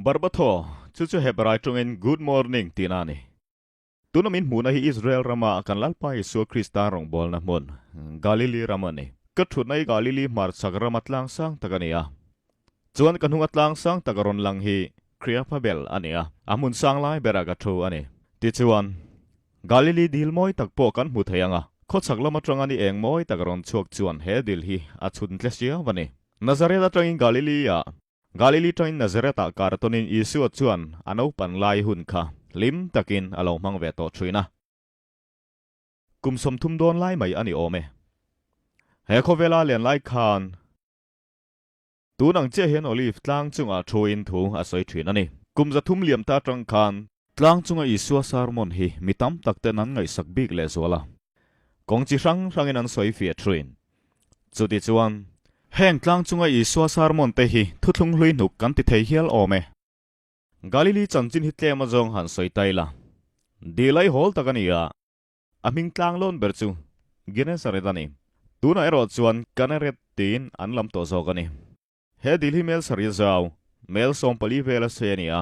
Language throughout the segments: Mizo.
Barbathaw, chu chu Hebrai tawngin Good morning tihna a ni. Tuna min hmuhna hi Israel rama kan Lalpa Isua Krista rawngbawlna hmun, Galili ram a ni. Ka thutna hi Galili hmarchhak rama tlang sang tak a ni a. Chuan ka hnunga tlang sang tak a rawn lang hi Kriapha bel a ni a, a hmun sang lai berah ka thu a ni. Tichuan, Galili dil mawi tak pawh kan hmu thei ang a, khawchhak lam atanga ni eng mawi tak a rawn chhuak chuan he dil hi a chhun tle siau a ni. Nazareth atangin Galili-ah Galili tangin Nazareth-ah kar tawnin Isua chuan a naupan lai hun kha hlim takin a lo hmang ve tawh thin a. Kum 30 dawn lai mai a ni awm e. He khawvela len lai khan tun ang chiah hian Olive tlang chungah thuin thu a sawi thin a ni. Kum 300 liam ta atang khan tlang chunga Isua sermon hi mi tam tak ten an ngaihsak bik lehzual a. Kawng chi hrang hrangin an sawi fiah thin. Chuti chuan, heng tlang chunga Isua sermon te hi thuthlung hlui hnuk kan ti thei hial awm e. Galili chanchin hi tlem azawng han sawi ta ila. Dil ai hawl tak a ni a, a hming tlang lawn ber chu Genesaret a ni. Tunah erawh chuan Kaneret tiin an lam tawh zawk a ni. He dil hi mel sarih zau, mel 14 vel a sei a ni a,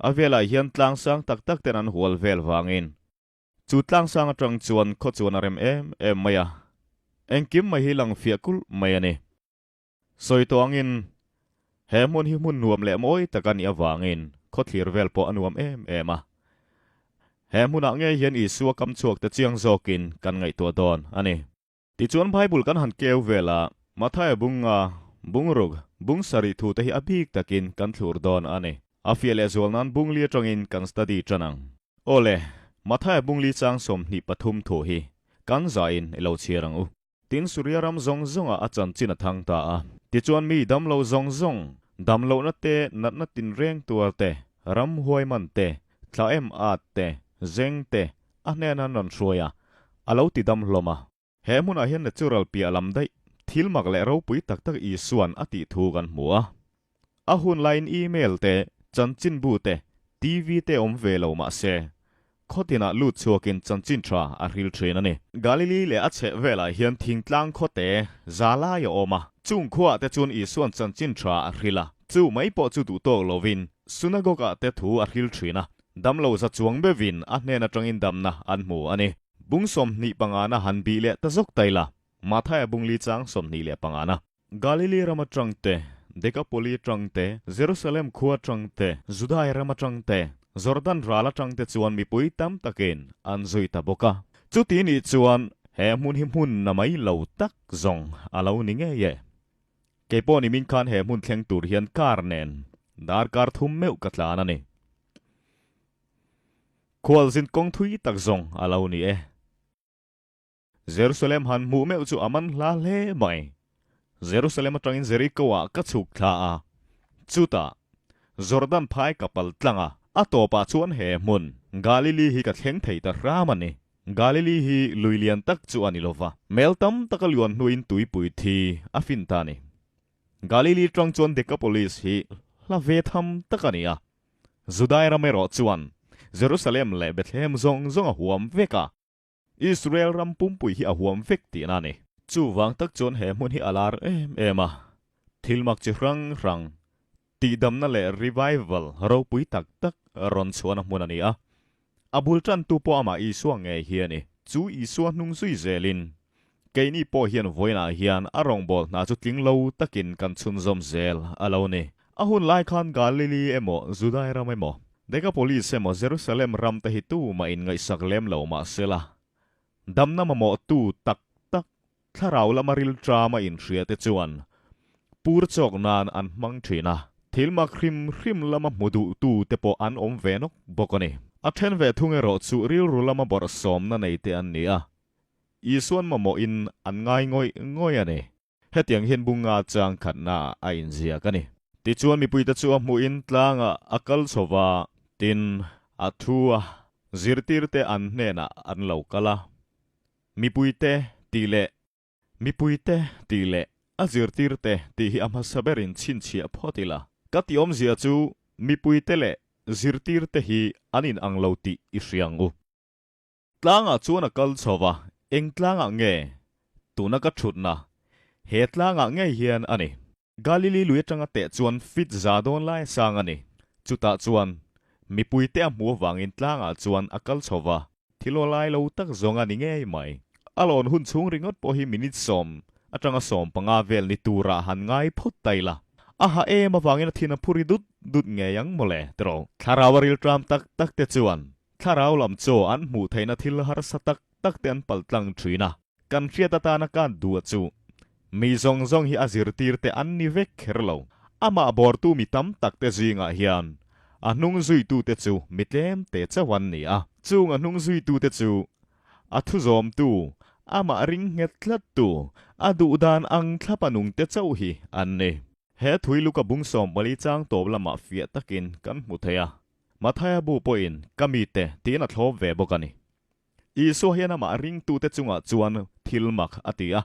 a velah hian tlang sang tak tak ten an hual vel vangin Chu tlangsang atang chuan khaw chuan a rem em em mai a, engkim mai hi lang fiah kulh mai a ni. Sawi tawh angin he hmun hi hmun nuam leh mawi tak a nih avangin khaw thlir vel pawh a nuam em em a. He hmunah ngei hian Isua kam chhuak te chiang zawkin kan ngaihtuah dawn a ni. Tichuan Bible kan han keu vel a, Mathaia bunga, bungruk, bung sarih thu te hi a bik takin kan thlur dawn a ni. A fiah leh zual nan bungli atangin kan study tan ang. Aw le, Mathaia bungli chang 23 thu hi kan zain i lo chhiar ang u. Tin Suria ram zawng zawngah a chanchin a thang ta a. Tichuan mi damlo zawng zawng, damlohna te, natna tinreng tuar te, ram huai man te, thla em at te, zeng te, a hnena an rawn hruai a, a lo ti dam hlawm a. He hmunah hian natural piah lam daih, thil mak leh ropui tak tak Isua'n a tih thu kan hmu a. A hun laiin email te, chanchinbu te, TV te awm ve lo mah se, khawtinah lut chhuakin chanchin tha a hril thin a ni. Galili leh a chheh velah hian thingtlang khawte za lai a awm a, chung khuaah te chuan Isua'n chanchin tha a hril a, chu mai pawh chu duh tawk lovin synagogue-ah te thu a hril thin a, Damlo za chuang bevin a hnen atangin damna an hmu a ni. Bung 25 na han bih leh ta zawk ta ila, Mathaia bung li chang 25 na. Galili ram atang te, Dekapoli atang te, Jerusalem khua atang te, Judai ram atang te, Jordan ral atang te chuan mipui tam takin an zui ta bawk a. Chuti nih chuan he hmun hi hmun na mai lo tak zawng a lo ni ngei e. Keipawh ni min khan he hmun thleng tur hian car nen darkar thum meuh ka tlan a ni. Khualzin kawng thui tak zawng a lo ni e. Jerusalem han hmuh meuh chu a man hla hle mai. Jerusalem atangin Jericho ah ka chhuk thla a, chutah Jordan phai ka pal tlang a, a tawpah chuan he hmun Galili hi ka thleng thei ta hram a ni. Galili hi lui lian tak chu a ni lo va, mel tam taka luan hnuin tuipui thi a fin ta a ni. Galili tang chuan Decapolis hi hla ve tham tak a ni a. Judai ram erawh chuan Jerusalem leh Bethlehem zawng zawng a huam vek a, Israel ram pumpui hi a huam vek tihna a ni. Chuvang tak chuan he hmun hi a lar em em a, thil mak chi hrang hrang, tihdamna leh revival ropui tak tak rawn chhuahna hmun a ni a. A bul tantu pawh amah Isua ngei hi a ni. Chu Isua hnung zui zelin keini pawh hian vawiinah hian a rawngbâwl hna chu tling lo takin kan chhunzawm zel a lo ni. A hun lai khan Galili emaw Judai ram emaw Decapolis emaw Jerusalem ram te hi tumah in ngaihsak lem lo mah sela, damna mamawhtu tak tak thlarau lama rilṭama inhria te chuan pur chawk nan an hmang ṭhin a, thil mak hrim hrim lama hmu duhtu te pawh an awm ve nawk bawk a ni. A ṭhen ve thung erawh chu rilru lama bawrhsawmna nei te an ni a, Isuan mamawhin an ngai ngawih ngawih a ni. Hetiang hian bunga chang khatna a inziak a ni. Tichuan mipuite chu a hmuhin tlangah a kal chho va, tin, a thu a, zirtirte an hnenah an lo kal a. Mipuite tih leh Mipuite tih leh a zirtirte tih hi a hmasa berin chhinchhiah phawt ila. Ka tih awmzia chu mipuite leh zirtirte hi an inang lo tih i hria ang u. Tlangah chuan a kal chho va, eng tlangah nge? Tuna ka thutna he tlangah ngei hian a ni. Galili lui atanga teh chuan fit za dawn lai sang a ni. Chutah chuan mipuite a hmuh avangin tlangah chuan a kal chho va. Thil awlai lo tak zawng a ni ngei mai. A lawn hun chhung ringawt pawh hi minute sawm atanga 15 vel ni turah han ngai phawt ta ila. A ha em avangin a thin a phuri dut dut ngei ang mawle tiraw. Thlarau a rilṭam tak tak te chuan thlarau lam chaw an hmuh theihna thil harsa tak tak te an paltlang ṭhin a. Kan hriat atana kan duh chu mi zawng zawng hi a zirtir te an ni vek kher lo. Amah bawrtu mi tam tak te zingah hian a hnung zuitute chu mi tlem te chauh an ni a. Chung a hnung zuitute chu a thuzawmtu, amah ring nghet tlattu, a duhdan ang thlapa nungte chauh hi an ni. He thui Luka bung 14 chang tawp lamah fiah takin kan hmu thei a. Mathaia bu pawhin ka mite tiin a thlawp ve bawk a ni. Isua hian amah ringtute chungah chuan thil mak a ti a,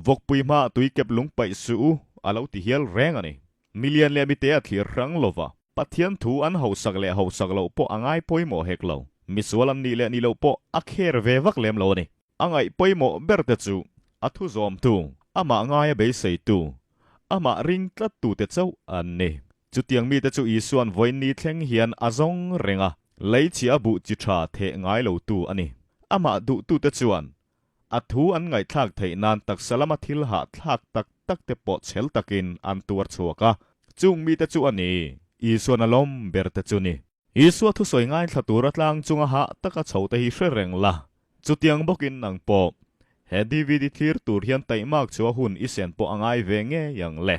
Vawkpui hmaah tui kep lung paih suh u, a lo ti hial reng a ni. Milian leh mite a thlir hrang lo va, Pathian thu an hausak leh hausak loh pawh a ngai pawimawh hek lo. Misual an nih leh nih loh pawh a kher ve vak lem lo a ni. A ngaih pawimawh berte chu a thu zawmtu, amah ngaia beiseitu, amah ring tlattute chauh an ni. Chutiang mite chu Isua'n vawiin thleng hian a zawng reng a, leichhia a buh chi tha theh ngai lotu a ni. Amah duhtute chuan a thu an ngaihthlak theih nan taksa lama thil hahthlak tak tak te pawh chhel takin an tuar chhuak a, chung mite chu a ni, Isua'n a lawm ber te chu ni. Isua thusawi ngaithla tura tlang chunga hah taka chho te hi hre reng la, chutiang bawkin nang pawh he DVD thlir tur hian taihmak chu a hun i sen pawh a ngai ve ngei ang le.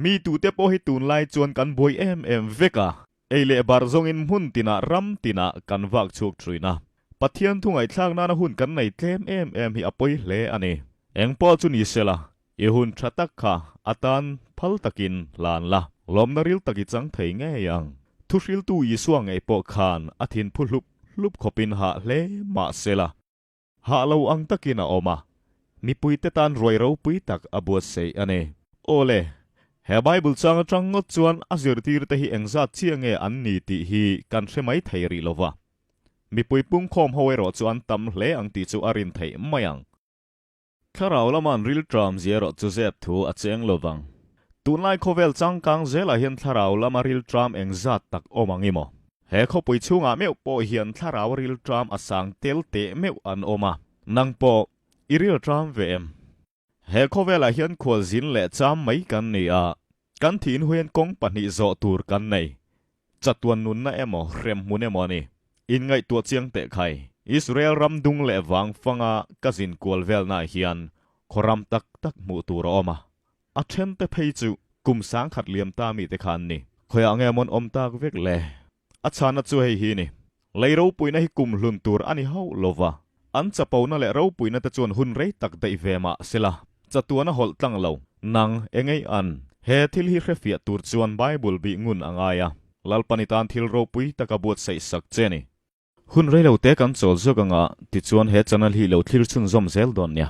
Mi tute pawh hi tunlai chuan kan buai em em vek a, ei leh bar zawngin hmun tinah ram tinah kan vak chhuak thin a. Pathian thu ngaihthlak nana hun kan nei tlem em em hi a pawi hle a ni. Engpawh chu ni sela, I hun tha tak kha a tan phal takin hlan la, lawmna ril tak i chang thei ngei ang. Thuhriltu Isua ngei pawh khan a thinphu hlup hlup khawpin hah hle mah sela, hah lo ang takin a awm a, mipuite tan ruai ropui tak a buatsaih a ni. Aw le, he Bible chang atang ngawt chuan a zirtirte hi engzat chiah nge an ni tih hi kan hre mai thei rih lo va. Mipui pungkhawm ho erawh chu an tam hle ang tih chu a rin theih mai ang. Thlarau lama an rilṭam zia erawh chu zep thu a cheng lo vang. Tunlai khawvel changkang zelah hian thlarau lama rilṭam engzat tak awm ang i maw? He khawpui chhungah meuh pawh hian thlarau rilṭam a sang tel teh meuh an awm a, nang pawh i rilṭam ve em? He khawvelah hian khualzin leh cham mai kan ni a, kan thiin huian kawng pahnih zawh tur kan nei. Chatuan nunna emaw, hremhmun emaw a ni. Inngaihtuah chiang teh khai. Israel ram dung leh vang fanga ka zin kual velnaah hian khaw ram tak tak hmuh tur a awm a. A thente phei chu kum sangkhat liam ta mite kha an ni. Khawiah nge mawn awm tak vek le? A chhana chu hei hi ni. Lei ropuina hi kum hlun tur a ni hauh lo va. An chapona leh ropuina te chuan hun rei tak daih ve mah sela, chatuan a hawlh tlang lo. Nang, engei an? He thil hi hrefiah tur chuan Bible bih ngun a ngai a. Lalpan i tan thil ropui taka buatsaih sak che ni. Hun rei lo te kan chawl zawk anga, tichuan he channel hi lo thlir chhunzawm zel dawn nia.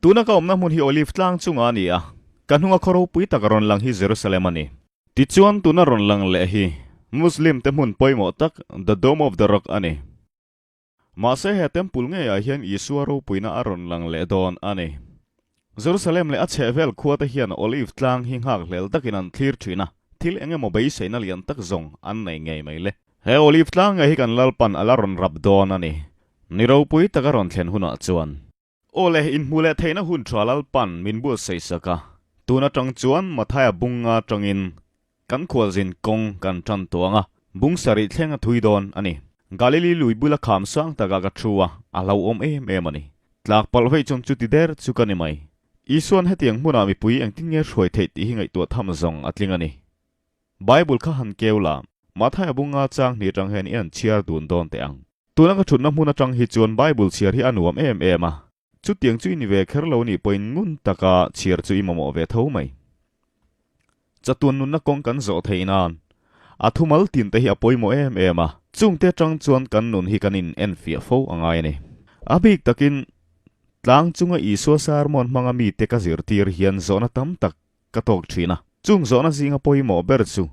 Tuna ka awmna hmun hi Olive tlang chungah a ni a, ka hnunga khaw ropui tak a rawn lang hi Jerusalem a ni. Tichuan tuna rawn lang leh hi Muslim te hmun pawimawh tak The Dome of the Rock a ni. Mahse he temple ngeiah hian Isua ropuina a rawn lang leh dawn a ni. Jerusalem leh a chhehvel khua te hian Olive tlang hi nghakhlel takin an thlir thin a, thil eng emaw beiseina lian tak zawng an nei ngei mai le. He Olive tlang ngei hi kan Lalpan a la rawn rap dawn a ni. Ni ropui tak a rawn thlen hunah chuan. Aw le, inhmuh leh theihna hun tha Lalpan min buatsaih sak a, tun atang chuan Mathaia bunga atangin kan khualzin kawng kan tan tawh ang a, bung sarih thleng a thui dawn a ni. Galili lui bula kham sang takah ka thu a, a hlauhawm em em a ni. Tlak palh vei chuan chuti der chu ka ni mai. Isua'n hetiang hmunah mipui engtin nge hruai theih tih hi ngaihtuah tham zawng a tling a ni. Bible kha han keu la, Mathaia bunga chang hnih atang hian i han chhiar dun dawn teh ang. Tuna ka thutna hmun atang hi chuan Bible chhiar hi a nuam em em a, chutiang chu i ni ve kher lo nih pawhin ngun taka chhiar chu i mamawh ve tho mai. Chatuan nunna kawng kan zawh theih nan a thumal tin te hi a pawimawh em em a, chungte atang chuan kan nun hi kan in enfiah fo a ngai a ni. A bik takin tlang chunga Isua sermon hmanga mite ka zirtir hian zawhna tam tak ka tawk thin a. Chung zawhna zinga pawimawh ber chu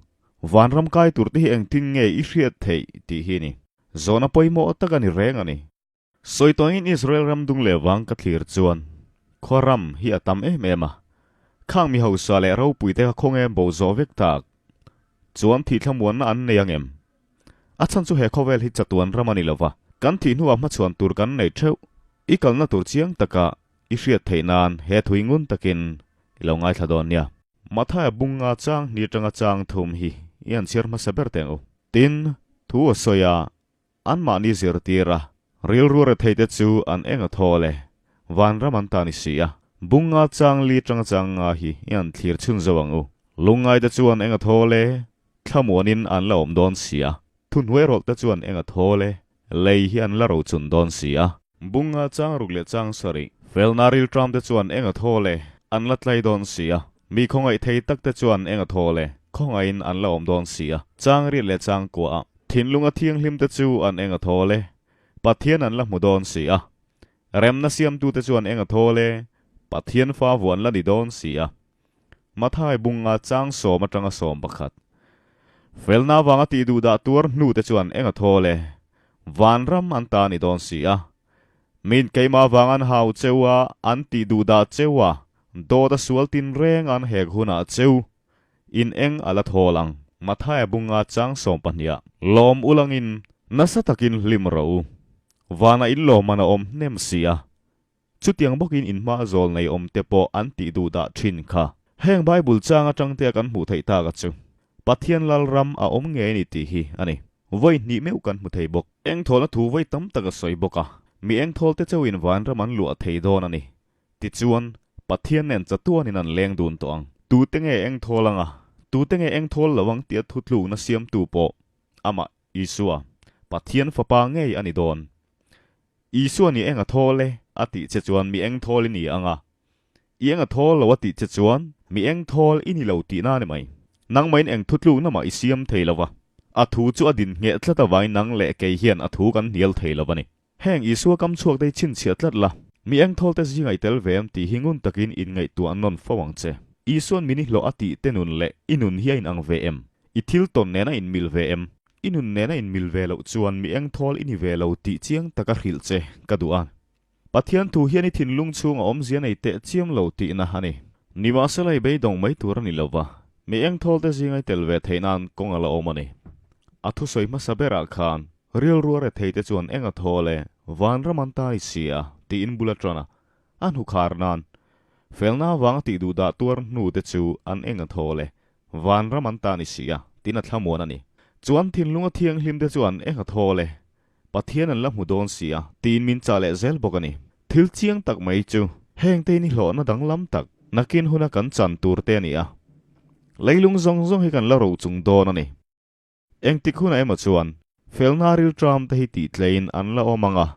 vanram kai tur te hi engtin nge i hriat theih tih hi a ni. Zawhna pawimawh tak a ni reng a ni. Sawi tawngin Israel ram dung leh vang ka thlir chuan khua ram hi a tam em em a, khang mi hausa leh ropuite kha khawnge bo zawh vek tak chuan thih thlamuanna an nei ang em? A chhan chu he khawvel hi chatuan ram a ni lova, kan thih hnuah hmachhuan tur kan nei theuh. I kalna tur chiang taka i hriat theih nan he thui ngun takin i lo ngaithla dawn nia. Mathaia bunga chang hnih atanga chang thum hi i han chhiar hmasa ber teh ang u. Tin, thu a sawi a, anmahni zirtir a, rilru retheite chu an eng a thawl e, vanram an ta ni si a. Bunga chang li atanga chang nga hi i han thlir chhun zo ang u. Lungngaite chu an eng a thawl e, Thlamuanin an la awm dawn si a. Thuhnuai rawlh te chuan eng a thawl e, lei hi an la rochun dawn si a. Bunga chang ruk leh chang sarih. Felna rilṭam te chuan eng a thawl e, an la tlai dawn si a. Mi khawngaih thei tak te chuan eng a thawl e, khawngaihin an la awm dawn si a. Chang riat leh chang kua a. Thinlunga thianghlim te chu an eng a thawl e, Pathian an la hmu dawn si a. Remna siamtute chuan eng a thawl e, Pathian fa vuah an la ni dawn si a. Mathai bunga chang sawm atanga 11. Felna avanga tih duh dah tuar hnu te chuan eng a thawl e, vanram an ta ni dawn si a. Min keimah avanga an hau cheu a, an tih duh dah cheu a, dawt a sual tin reng an hek hunah cheu in eng a la thawl ang. Mathaia bunga chang 12 ah lawm ulangin nasa takin hlim rawh u, vanah in lawmman a awm hnem si a. Chutiang bawkin in hma zawl nei awm te pawh an tih duh dah thin kha. Heng Bible chang atang te a kan hmuh theih tak a chu Pathian lal ram a awm ngei a ni tih hi a ni. Vawi hnih meuh kan hmu thei bawk. Engthawlna thu vawi tam tak a sawi bawk a, mi engthawl te chauhin vanram an luah thei dawn a ni. Tichuan, Pathian nen chatuanin an leng dun tawh ang. Tute nge engthawl anga, tute nge engthawl lo ang tia thutlukna siamtu pawh amah Isua, Pathian Fapa ngei a ni dawn. Isua ni eng a thawl e a tih che chuan mi eng thawl i ni ang a, i eng a thawl lo a tih che chuan mi eng thawl i ni lo tihna a ni mai. Nangmahin eng thutlukna mah i siam thei lo va, a thu chu a din ngheh tlat avangin nang leh kei hian a thu kan hnial thei lo a ni. Heng Isua kam chhuak te hi chhinchhiah tlat la, mi eng thawl te zingah i tel ve em tih hi ngun takin inngaihtuah nawn fo ang che. Isuan min i hlawh a tih te nun leh i nun hi a inang ve em? I thil tawn nen a inmil ve em? I nun nena inmil ve loh chuan mi engthawl i ni ve lo tih chiang taka hrilh che ka duh a. Pathian thu hian i thinlung chhunga awmzia nei teh chiam lo tihna a ni. Nimahsela i beidawng mai tur a ni lo va, mi engthawl te zinga i tel ve theih nan kawng a la awm a ni. A thusawi hmasa berah khan rilru a rethei te chuan eng a thawl e, vanram an ta i si a, tiin bul a tan a, a hnukhar nan felna avanga tih duh dah tuar hnu te chu an eng a thawl e, Vanram an ta ni si a, tin a thlamuan a ni. Chuan thinlunga thianghlim te chuan eng a thawl e, Pathian an la hmu dawn si a, tiin min chah leh zel bawk a ni. Thil chiang tak mai chu heng te in i hlawhna danglam tak, nakin huna kan chan tur te a ni a. Leilung zawng zawng hi kan la ro chung dawn a ni. Engtik hunah emaw chuan felna rilṭam te hi tihtleiin an la awm ang a.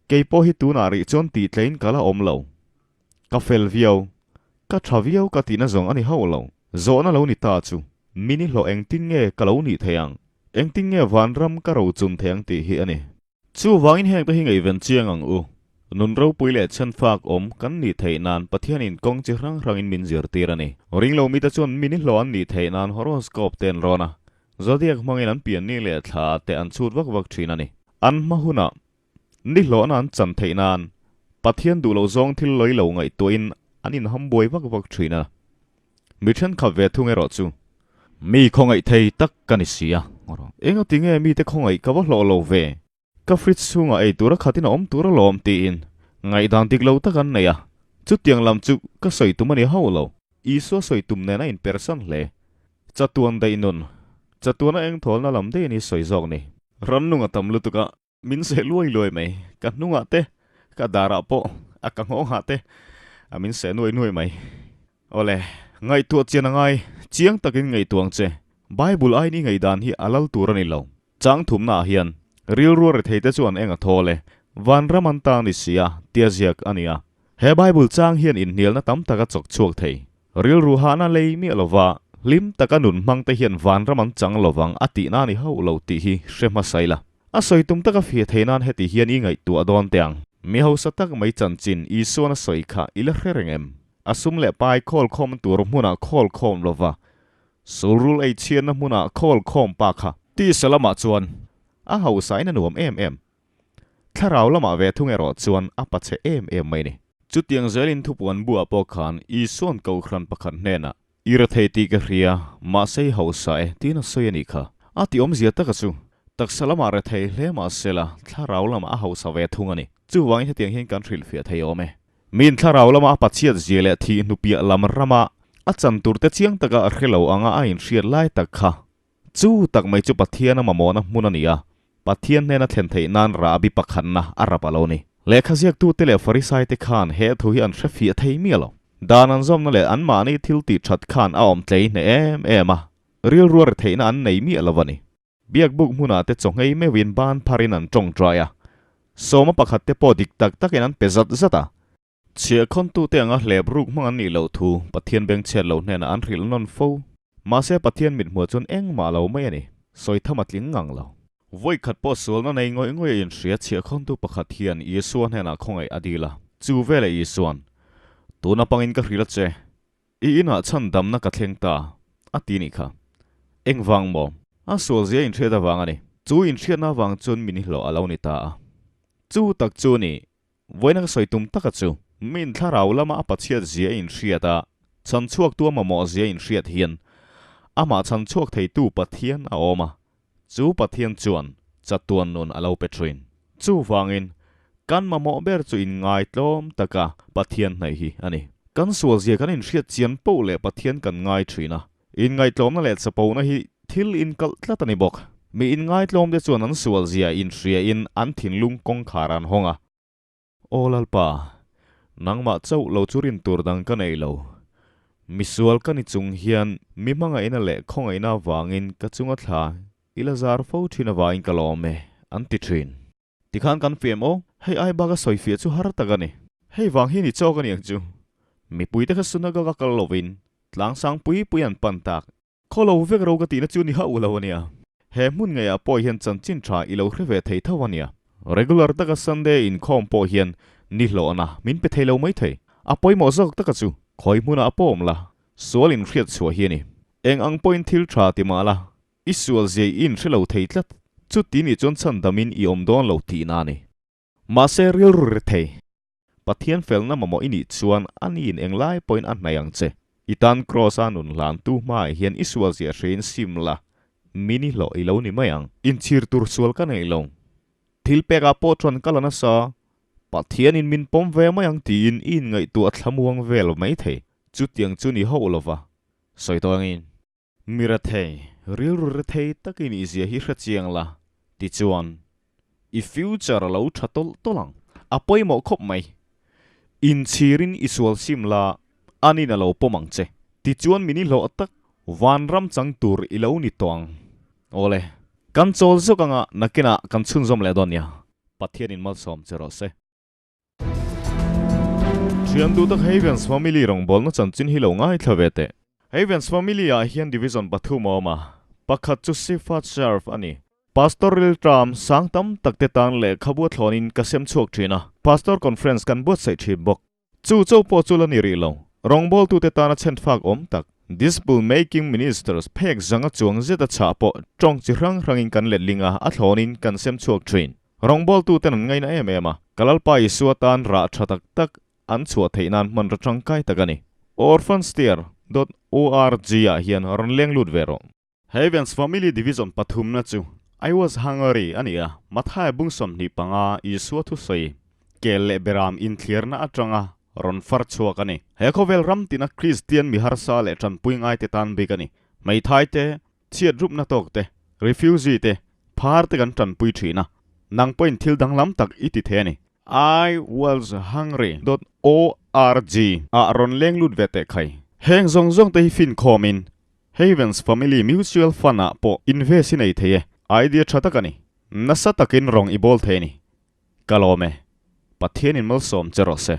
Kei pawh hi tunah rih chuan tihtleiin ka la awm lo. Ka fel viau, ka tha viau ka tihna zawng a ni hauh lo. Zawhna lo ni ta chu, min i hlawh engtin nge ka lo nih thei ang? Engtin nge vanram ka rochun thei ang tih hi a ni. Chuvangin hengte hi ngaihven chiang ang u. Nun ropui leh chhenfak awm kan nih theih nan Pathianin kawng chi hrang hrangin min zirtir a ni. Ringlo mite chuan min i hlawh an nih theih nan horoscope te an rawn a, zodiac hmangin an pianni leh thla te an chhut vak vak thin a ni. An hma hunah Ni hlawhna an chan theih nan Pathian duh loh zawng thil lawi lo ngaihtuahin an inham buai vak vak thin a. Mi thenkhat ve thung erawh chu mi khawngaih thei tak ka ni si a. Engati nge mite khawngaih ka va hlawh lo ve? Ka fridge chhungah ei tura khatin a awm tur alawm tiin ngaihdan dik lo tak an nei a. Chutiang lam chu ka sawi tum a ni hauh lo. Isua sawi tum nen a inpersan hle. Chatuan daih nun, chatuana engthawlna lam daih a ni sawi zawk ni. Rannung a tam lutuk a, Min seh luai luai mai, ka hnungah te, ka darah pawh, a ka nghawngah te a min seh nuai nuai mai. Awle, ngaihtuah chian a ngai, chiang takin ngaihtuah ang che. Bible aiin i ngaihdan hi a lal tur a ni lo. Chang thumnaah hian, rilru a rethei te chuan eng a thawl e, vanram an ta ni si a, tia ziak a ni a. He Bible chang hian inhnialna tam tak a chawk chhuak thei. Rilru hahna lei miah lova hlim taka nun hmang te hian vanram an chang lovang a tihna a ni hauh lo tih hi hre hmasa ila. A sawi tum taka fia thei nan heti hian i ngaihtuah dawn teh ang. Mi hausa tak mai chanchin Isuan a sawi kha i la hre reng em? A sum leh pai khawl khawm tur hmunah khawl khawm lova, sulrul ei chhiatna hmunah khawl khawm pa kha. Tisa lamah chuan a hausain a nuam em em. Thlarau lamah ve thung erawh chuan a pachhe em em mai ni. Chutiang zelin thupuan buah pawh khan Isua'n kohhran pakhat hnenah, I rethei tih ka hria, mahse i hausa e, tiin a sawi a nih kha. A tih awmzia taka chu, taksa lamah rethei hle mahsela thlarau lamah a hausa ve thung a ni. Chuvangin hetiang hian kan hrilhfiah thei awm e. Min thlarau lama a pachhiat zia leh thih hnupiah lam rama a chan turte chiang taka a hre lo anga a inhriat lai tak kha. Chu tak mai chu Pathian a mamawhna hmun a ni a, Pathian hnena thlen theih nan rahbi pakhatna a rap a lo ni. Lehkha ziaktute leh Farisaite khan he thu hi an hre fiah thei miah lo. Dan an zawmna leh anmahni thil tih that khan a awm tlei hneh em em a, rilru a ri theihna an nei miah lo a ni. Biakbuk hmunah te chaw nghei meuhin ban pharin an tawngtai a, sawma pakhat te pawh dik tak takin an pe zat zat a. Chhiahkhawntute anga hlep ruk hmang an nih loh thu Pathian bengchhiat loh hnenah an hrilh nawn fo. Mahse Pathian mithmuh chuan engmah lo mai a ni, sawi tham a tling ngang lo. Vawikhat pawh sualna nei ngawih ngawih a inhria chhiahkhawntu pakhat hian Isua hnenah khawngaih a dil a, chu veleh Isua'n, Tuna pangin ka hrilh a che, I inah chhandamna ka thleng ta, a ti nih kha. Engvang maw? A sualzia inhriat avang a ni. Chu inhriatna avang chuan min hlawh a lo ni ta a. Chu tak chu ni, Vawiina ka sawi tum taka chu, min thlarau lama a pachhiat zia inhriat a, chhanchhuaktu a mamawh zia inhriat hian amah chhanchhuak theitu Pathian a awm a, chu Pathian chuan chatuan nun a lo pe thin. Chuvangin, kan mamawh ber chu inngaitlawm taka Pathian hnaih hi a ni. Kan sual zia kan inhriat chian poh leh Pathian kan ngai thin a, Inngaitlawmna leh chapona hi thil inkalh tlat a ni bawk. Mi inngaitlawmte chuan an sualzia inhriain an thinlung kawngkhar an hawng a. Aw Lalpa, nangmah chauh lo chu rin tur dang ka nei lo. Misual ka ni chung hian mi hmangaihna leh khawngaihna avangin ka chunga thla i la zar fo thin avangin ka lawm e, an ti thin. Tikhan kan fiam aw, hei ai bak a sawi fiah chu har tak a ni. Hei vang hi ni chawk a ni ang chu. Mipuite kha synagogue a kal lovin tlangsang pui pui an pan tak. Khaw lo vek ro ka tihna chu ni hauh lo a nia. He hmun ngeiah pawh hian chanchin tha i lo hre ve thei tho a nia. Regular taka Sunday inkhawm pawh hian ni hlawhna min pe thei lo mai thei. A pawimawh zawk taka chu khawi hmunah pawh awm la, sual inhriat chhuah hi a ni. Eng ang pawhin thil tha ti mah la, I sual zia i inhre lo thei tlat. Chuti nih chuan chhandamin i awm dawn lo tihna a ni. Mahse rilru ri thei. Pathian felna mamawh i nih chuan a niin englai pawhin a hnaih ang che. I tan Kraws-a nun hlantu hmaah hian i sual zia hrein sim la, min i hlawh i lo ni mai ang. Inchhir tur sual ka nei lo. Thil pekah pawh chuan ka la nasa. Pathianin min pawm ve mai ang tiin i inngaihtuah thlamuang vel mai thei. Chutiang chu ni hauh lova sawi tawh angin. Mi rethei, rilru rethei takin i zia hi hre chiang la, tichuan i future a lo tha tawlh tawlh ang. A pawimawh khawp mai. Inchhirin i sual sim la, anin a lo pawm ang che. Tichuan min i hlawh tak, vanram chang tur i lo ni tawh ang. Awle, kan chawl zawk anga nakinah kan chhunzawm leh dawn nia. Pathianin malsawm che rawh se. Thian duh tak Havens Family rawngbawlna chanchin hi lo ngaithla ve teh. Havens Family ah hian division pathum a awm a, pakhat chu Sifa Serve a ni. Pastor rilṭam sang tam tak te tan lehkhabu a thlawnin ka sem chhuak ṭhin a, Pastor Conference kan buatsaih ṭhin bawk. Chu cho pawh chu la ni rih lo. Rawngbawltute tana chhenfak awm tak, Disciple Making Ministers phek zanga chuang zet a chhah pawh ṭawng chi hrang hrangin kan letling a, a thlawnin kan sem chhuak ṭhin. Rawngbawltuten an ngaina em em a, ka Lalpa Isua tan rah tha tak tak an chhuah theih nan hmanraw tangkai tak a ni. Orphansteer dot org ah hian rawn leng lut ve rawh. Havens Family Division pathumna chu I was hungry a ni a, Mathaia bung 25 Isua thusawi kel leh beram inthliarna atanga rawn far chhuak a ni. He khawvel ram tina Kristian mi harsa leh tanpui ngaite tan bik a ni. Hmeithai te, Chhiat rupna tawk te, refugee te, phar te kan tanpui thin a, nang pawhin thil danglam tak i ti thei a ni. I was hungry dot org ah rawn leng lut ve teh khai. Heng zawng zawng te hi finkhawmin Havens Family Mutual Fund ah pawh invest i nei thei e. Idea tha tak a ni. Nasa takin rawng i bawl thei a ni. Ka lawm e. Pathianin malsawm che rawh se.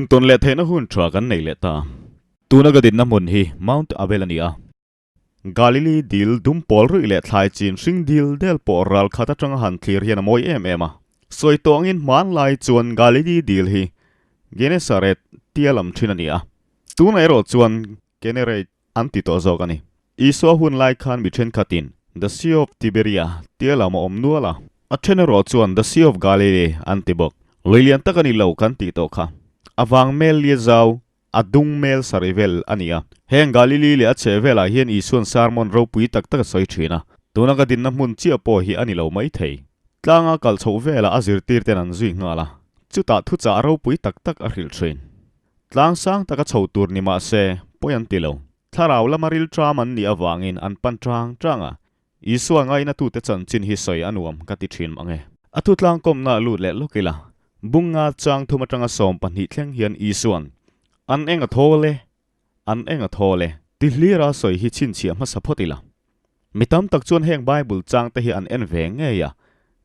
Intawn leh theihna hun tha kan nei leh ta. Tuna ka dinna hmun hi Mount Abel a ni a. Galili dil dum pawl ruih leh thlai chin hring dil del pawh ral khat atanga han thlir hian a mawi em em a. Sawi tawh angin hmanlai chuan Galili dil hi Genesaret tia lam thin a ni a. Tunah erawh chuan Kenerate an ti tawh zawk a ni. Isua hun lai khan mi thenkhatin The Sea of Tiberia tia lam a awm nual a, a then erawh chuan The Sea of Galilee an ti bawk. Lui lian tak a ni lo kan tih tawh kha. A vang mel lia zau, a dung mel sarih vel a ni a. Heng Galilee leh a chheh velah hian Isua'n sermon ropui tak tak a sawi thin a. Tuna ka dinna hmun chiah pawh hi a ni lo maithei. Tlanga kal chhoh velah a zirtirten an zui nghal a, chutah thuchah ropui tak tak a hrilh thin. Tlang sang taka chho tur ni mah se, pawi an ti lo. Thlarau lama ril ṭam an nih avangin an pan ṭang ṭang a. Isua ngainatute chanchin hi sawi a nuam ka ti ṭhin mang e. A thutlang kawmna lut leh lawk ila, Bunga chang thum aṭanga 12 thleng hian Isua'n, An eng a thawl e, an eng a thawl e, ti hlira sawi hi chhinchhiah hmasa phawt ila. Mi tam tak chuan heng Bible chang te hi an en ve ngei a,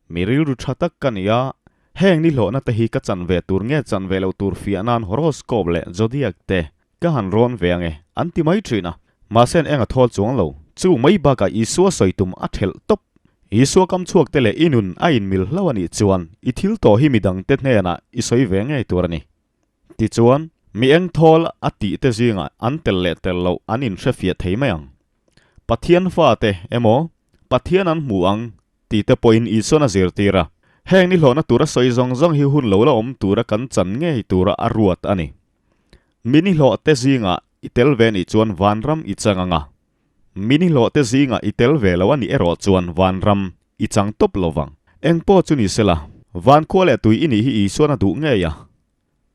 mi rilru tha tak ka ni a, heng nihlawhna te hi ka chan ve tur nge chan ve lo tur fiah nan horoscope leh zodiac te ka han rawn ve ange an ti mai thin a, mahse an eng a thawl chuang lo, chu mai bakah Isua sawi tum a thelh tawp. Isua kam chhuak te leh i nun a inmil hlo a nih chuan i thil tawh hi midang te hnenah i sawi ve ngei tur a ni. Tichuan, mi eng thawl a tih te zingah an tel leh tel loh an inhrefiah thei mai ang. Pathian fate emaw, Pathian an hmu ang tih te pawhin Isuan a zirtir a. Heng ni hlawhna tura sawi zawng zawng hi hun lo la awm tura kan chan ngei tura a ruat a ni. Mi ni hlawh te zingah i tel ve nih chuan vanram i chang ang a. Mi ni hlawh te zingah i tel ve lo a nih erawh chuan vanram i chang tawp lo vang. Eng pawh chu ni sela, van khua leh tui i nih hi Isuan a duh ngei a.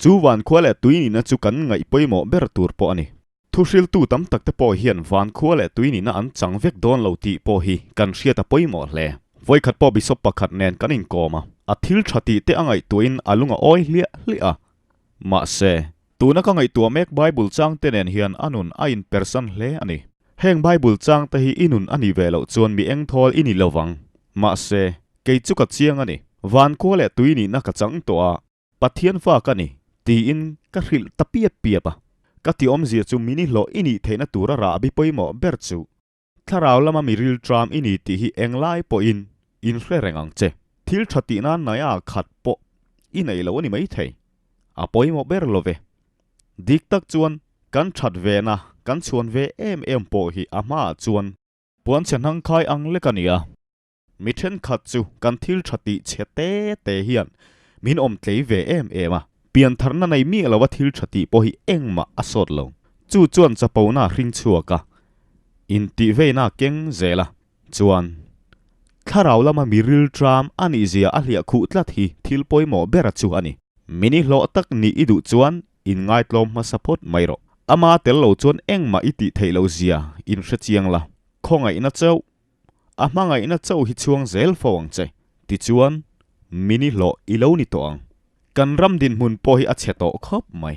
Chu van khua leh tui nihna chu kan ngaih pawimawh ber tur pawh a ni. Thuhriltu tam tak te pawh hian van khua leh tui nihna an chang vek dawn lo tih pawh hi kan hriat a pawimawh hle. Vawikhat pawh Bishop pakhat nen kan inkawm a, a thil tha tih te a ngaihtuahin a lung a awi hliah hliah a. Mahse, tuna ka ngaihtuah mek Bible chang te nen hian a nun a inpersan hle a ni. Heng Bible chang te hi i nun a nih ve loh chuan mi engthawl i ni lo vang. Mahse, kei chu ka chiang a ni. Van khua leh tui nihna ka chang tawh a. Pathian fa ka ni, tiin ka hrilh ta piap piap a. Ka ti awmzia chu mini hlawh i nih theihna tura rahbi pawimawh ber chu thlarau lama mi rilṭam i ni tih hi englai pawhin in hre reng ang che. Thil ṭha tih nan naia khat pawh i nei lo a ni maithei. A pawimawh ber lo ve. Dik tak chuan kan ṭhat vena kan chhuan ve em em pawh hi a hmaah chuan puanchhe hnangkhai ang lek a ni a. Mi thenkhat chu kan thil tha tih chhe te te hian min awm tlei ve em em a, piantharna nei miah lova thil tha tih pawh hi engmah a sawt lo. Chu chuan chapona a hring chhuak a, intihveina a keng zel a, chuan thlarau lama mi rilṭam a nihzia a hliah khuh tlat hi thil pawimawh bera chu a ni. Mi nihlawh tak nih i duh chuan inngaihtlawm hmasa phawt mai rawh. Ama tel lo chuan engmah i tih theih loh zia inhrechiang la, khawngaihna chauh A hmangaihna chauh hi chhuang zel fo ang che. Tichuan, mini hlawh i lo ni tawh ang. Kan ram dinhmun pawh hi a chhe tawh khawp mai.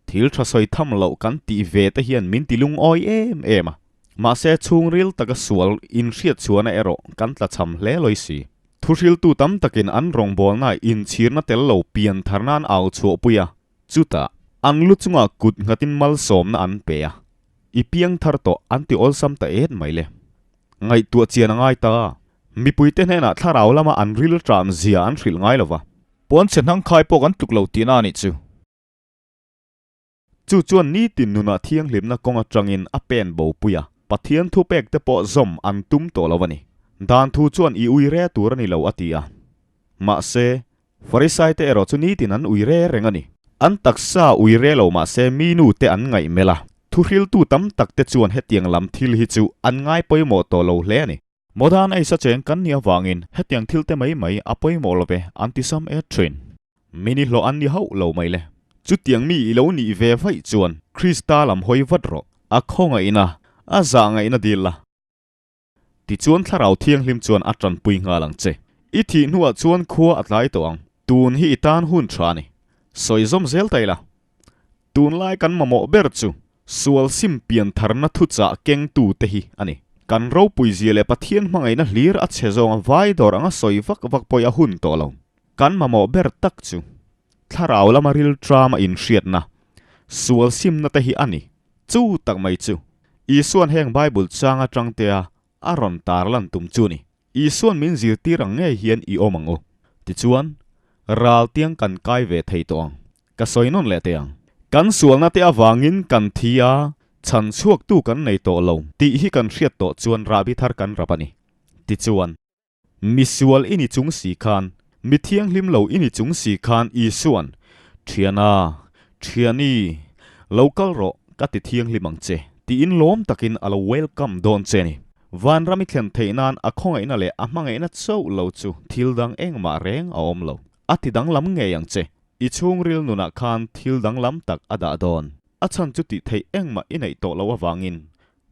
Thil tha sawi tham loh kan tih ve te hian min ti lungawi em em a. Mahse, chhungril taka sual inhriatchhuahna erawh kan tlachham hle lawi si. Thuhriltu tam takin an rawngbawlnaah inchhirna tel lo pian thar nan au chhuahpui a, chutah an lu chungah kut nghatin malsawmna an pe a. I piang thar tawh an ti awlsam ta et mai le. Ngaihtuah chian a ngai ta. Mipuite hnenah thlarau lama an ril ṭam zia an hrilh ngai lo va. Puanchhe hnangkhai pawh kan tluk lo tihna a nih chu. Chu chuan nitin nunah thianghlimna kawng aṭangin a pen bo pui a, Pathian thupek te pawh zawm an tum tawh lo a ni. Dan thu chuan i ui re tur a ni lo a ti a. Mahse, Farisai te erawh chu nitin an ui re reng a ni. An taksa ui re lo mah se mi nu te an ngaih melh a, thuhriltu tam tak te chuan hetiang lam thil hi chu an ngai pawimawh tawh lo hle a ni. Modern age a cheng kan nih avangin hetiang thil te mai mai a pawimawh lo ve an ti sam et thin. Mi ni hlawh an ni hauh lo mai le. Chutiang mi i lo nih ve vaih chuan Krista lam hawi vat rawh. A khawngaihna, a zahngaihna dil la. Tichuan Thlarau Thianghlim chuan a tanpui nghal ang che. I thih hnuah chuan khua a tlai tawh ang. Tun hi i tan hun tha a ni. Sawi zawm zel ta ila. Tunlai kan mamawh ber chu sual sim pian tharna thuchah kengtu te hi a ni. Kan ropui zia leh Pathian hmangaihna hlir a chhe zawnga vai dawr anga sawi vak vak pawih a hun tawh lo. Kan mamawh ber tak chu. Thlarau lama rilṭama inhriatna, sual simna te hi a ni. Chu tak mai chu Isua'n heng Bible chang aṭangtea a rawn tarlan tum chu ni. Isua'n min zirtir ang ngei hian i awm ang u. Tichuan, ral tiang kan kai ve thei tawh ang. Ka sawi nawn leh teh ang. Kan sualna te avangin kan thi a, chhan chhuaktu kan nei tawh lo tih hi kan hriat tawh chuan rahbi thar kan rap a ni. Tichuan, mi sual i ni chung si khan, mi thianghlim lo i ni chung si khan Isua'n, Thiana, Thiani, lo kal rawh, ka ti thianghlim ang che, tiin lawm takin a lo welcome dawn che a ni. Vanram i thlen theih nan a khawngaihna leh a hmangaihna chauh lo chu thil dang engmah reng a awm lo. A ti danglam ngei ang che. I chhungril nunah khan thil danglam tak a dah dawn. A chhan chu tih theih engmah i neih tawh loh avangin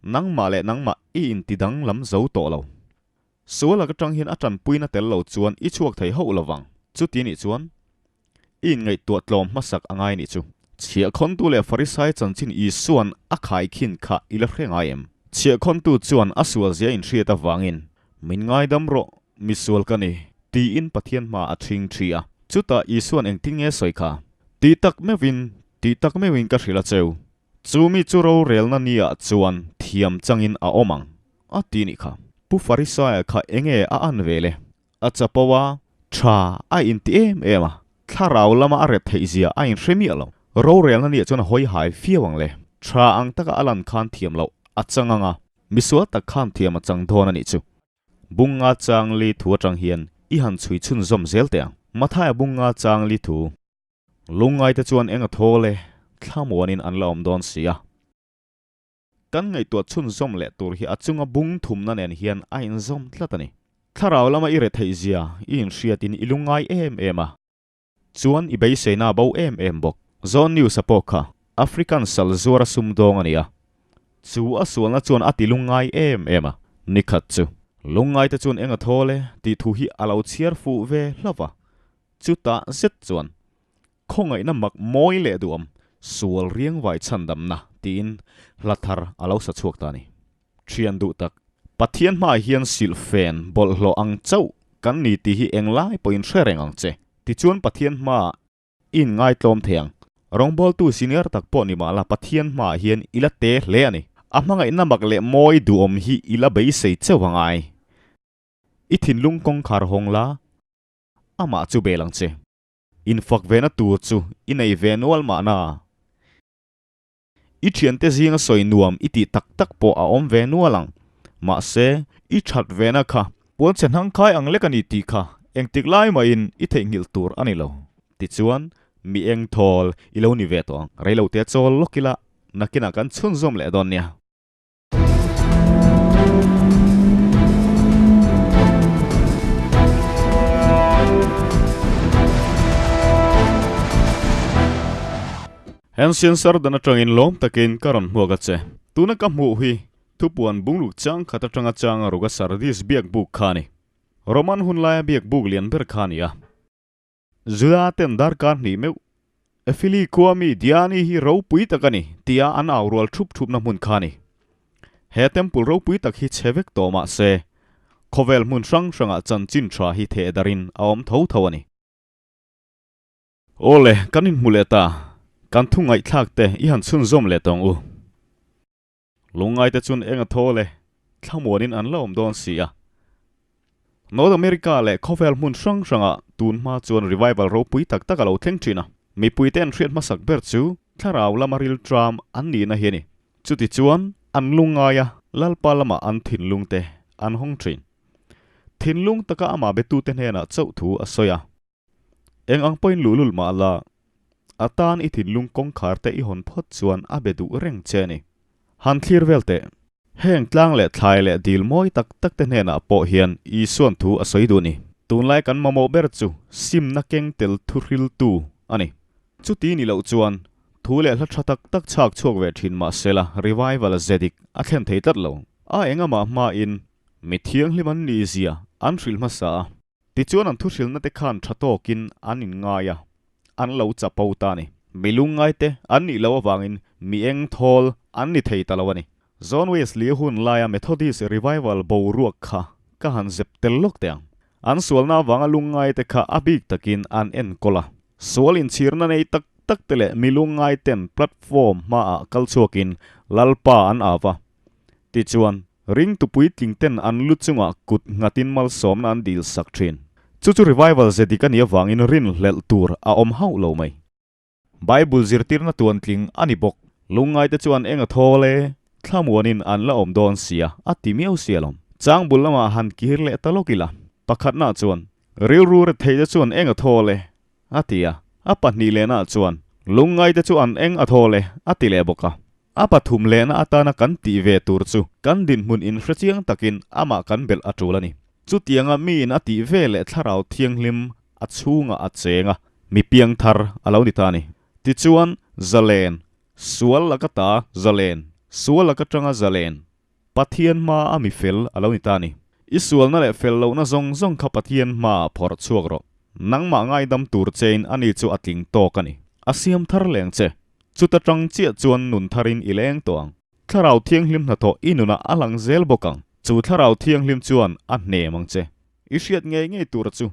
nangmah leh nangmah i inti danglam zo tawh lo. Sual lak atang hian a tanpuina tel lo chuan i chhuak thei hauh lovang. Chuti nih chuan i inngaihtuah tlawm hmasak a ngai nih chu. Chhiahkhawntu leh Farisai chanchin Isua'n a khaikhin kha i la hre ngai em? Chhiahkhawntu chuan a sualzia inhriat avangin, Min ngaidam rawh, misual ka ni, tiin Pathian hma a ṭhing ṭhi a. Chutah Isua'n engtin nge sawi kha? Ti tak meuhin, ti tak meuhin ka hrilh a cheu. Chu mi chu rorelna niah chuan thiam changin a awm ang, a ti nih kha. Pu Farisaia kha enge a an ve le? A chapo a, tha a inti em em a, thlarau lama a ret theih zia a inhre miah lo. Rorelna niah chuan a hawi hai fiau ang le. Tha ang taka a lan khan thiam loh a chang ang a, misual tak khan thiam a chang dawn a nih chu. Bunga changli thu atang hian i han chhui chhunzawm zel teh ang. Mathaia bunga changli thu. Lungngaite chuan eng a thawl e, thlamuanin an la awm dawn si a. Kan ngaihtuah chhunzawm leh tur hi a chunga bung thumna nen hian a inzawm tlat a ni. Thlarau lama i retheih zia i inhriatin i lungngai em em a. Chuan i beiseina a bo em em bawk. Zone News-a pawh kha African sal zuara sumdawng a ni a. Chu a sualna chuan a ti lungngai em em a. Nikhat chu. Lungngaite chuan eng a thawl e tih thu hi a lo chhiar fuh ve hlauh a. Chutah zet chuan, Khawngaihna mak mawi leh duhawm, sual riangvai chhandamna, tiin hla thar a lo sa chhuak ta a ni. Thian duh tak, Pathian hmaah hian silhfen bawlhhlawh ang chauh kan ni tih hi englai pawhin hre reng ang che. Tichuan Pathian hmaah i inngaitlawm thei ang. Rawngbawltu senior tak pawh ni mah la Pathian hmaah hian i la te hle a ni. A hmangaihna mak leh mawi duhawm hi i la beisei chauh a ngai. I thinlung kawngkhar hawng la, Amah chu bel ang che. Infak vena tur chu i nei ve nual mahna. I thiante zinga sawi nuam i tih tak tak pawh a awm ve nual ang. Mahse, i that vena kha puanchhe hnangkhai ang lek a ni tih kha engtik lai mahin i theihnghilh tur a ni lo. Tichuan, mi eng thawl i lo ni ve tawh ang. Reilote chawl lawk ila nakinah kan chhunzawm leh dawn nia. Hensian Sardan atangin lawm takin ka rawn hmuak a che. Tuna ka hmuh hi thupuan bungruk chang khat atanga changa ruga Sardis biak buk kha a ni. Roman hun laia biak buk lian ber kha a ni a. Juda ten darkar hnih meuh Efili khua mi Diani hi ropui tak a ni tia an au rual thup thupna hmun kha a ni. He temple ropui tak hi chhe vek tawh mah se, khawvel hmun hrang hrangah chanchin tha hi theh darin a awm tho tho a ni. Awle, kan inhmu leh ta, kan thu ngaihthlak te i han chhunzawm leh tawng u. Lungngaite chuan eng a thaw le, thlamuanin an la awm dawn si a. North America leh khawvel hmun hrang hrangah tun hma chuan revival ropui tak tak a lo thleng thin a. Mipuite an hriat hmasak ber chu thlarau lama rilṭam an nihna hi a ni. Chuti chuan an lungngai a, Lalpa lamah an thinlungte an hawng thin. Thinlung taka amah betute hnenah chauh thu a sawi a. Eng ang pawhin luhlul mah la, a tan i thinlung kawngkhar te i hawn phawt chuan a be duh reng che a ni. Han thlir vel teh. Heng tlang leh thlai leh dil mawi tak tak te hnenah pawh hian Isua'n thu a sawi duh a ni. Tunlai kan mamawh ber chu simna keng tel thuhriltu a ni. Chuti ni loh chuan thu leh hla tha tak tak chhak chhuak ve thin mah sela revival ze dik a thlen thei tlat lo. A engamah hmain mi thianghlim an nih zia an hrilh hmasa a. Tichuan an thuhrilna te khan tha tawkin an inngai a, an lo chapo ta a ni. Mi lungngaite an nih loh avangin mi eng thawl an ni thei ta lo a ni. John Wesley hun laia Methodist Revival boruak kha ka han zep tel lawk teh ang. An sualna avanga lungngaite kha a bik takin an enkawl a. Sual inchhirna nei tak tak te leh mi lungngai ten platform hmaah kal chhuakin Lalpa an au va. Tichuan, ringtu puitling ten an lu chungah kut nghatin malsawmna an dil sak thin. Chu chu revival ze dik a nih avangin rinhlelh tur a awm hauh lo mai. Bible zirtirna tuantling a ni bawk. Lungngaite chuan eng a thawl e, thlamuanin an la awm dawn sia, a ti miau sia lawm. Changbul lamah han kir leh ta lawk ila. Pakhatnaah chuan, Rilru retheite chuan eng a thawl e, a ti a. A pahnih lehnaah chuan, Lungngaite chu an eng a thawl e, a ti leh bawk a. A pathum lehna atana kan tih ve tur chu kan dinhmun inhrechiang takin amah kan belh a tul a ni. Chutianga miin a tih ve leh thlarau thianghlim a chhungah a cheng a, mi piangthar a lo ni ta a ni. Tichuan, zalen, sual laka ta zalen, sual laka tanga zalen, Pathian hma a mi fel a lo ni ta a ni. I sualna leh fel lohna zawng zawng kha Pathian hmaah phawrh chhuak rawh. Nangmah ngaidam tur chein ani chu a tling tawk a ni. A siam thar leng che. Chuta tang chiah chuan nun tharin i leng tawh ang. Thlarau Thianghlim hnathawh i nunah a lang zel bawk ang. Chu Thlarau Thianghlim chuan a hnem ang che. I hriat ngei ngei tura chu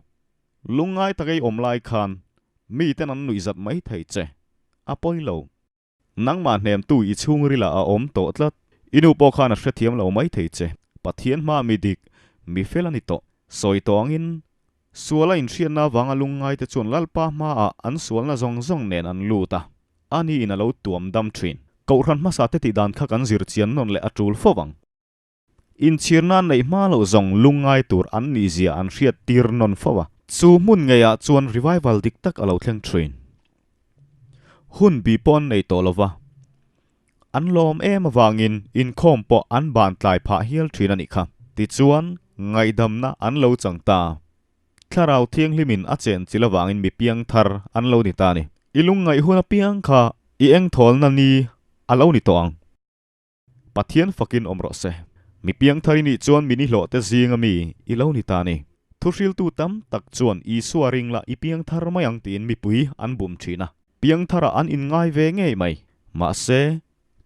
lungngai tak ei awm lai khan miten an nuihzat mai thei che. A pawi lo. Nangmah hnemtu i chhungrilah a awm tawh tlat. I nu pawh khan a hrethiam lo mai thei che. Pathian hma mi dik, mi fel a ni tawh. Sawi tawh angin Suala inhriatna avanga lungngaite chuan Lalpa hmaah an sualna zawng zawng nen an lut a, ani in a lo tuam dam thin. Kohhran hmasa te tih dan kha kan zir chian nawn leh a tul fo vang. Inchhirna an neih hma loh zawng lungngai tur an nih zia an hriat tir nawn fo a. Chu hmun ngeiah chuan revival dik tak a lo thleng thin. Hun bi pawh an nei tawh lo va. An lawm em avangin inkhawm pawh an ban tlai phah hial thin a nih kha. Tichuan, ngaihdamna an lo chang ta. Thlarau Thianghlimin a chen chil avangin mi piang thar an lo ni ta a ni. I lungngaih hun apiang kha i engthawlna ni a lo ni tawh ang. Pathian fakin awm rawh se. Mi piang thar i nih chuan mi nihlawh te zinga mi i lo ni ta a ni. Thuhriltu tam tak chuan Isua ring la i piang thar mai ang tiin mipui an bum thin a. Piang tharah an inngai ve ngei mai. Mahse,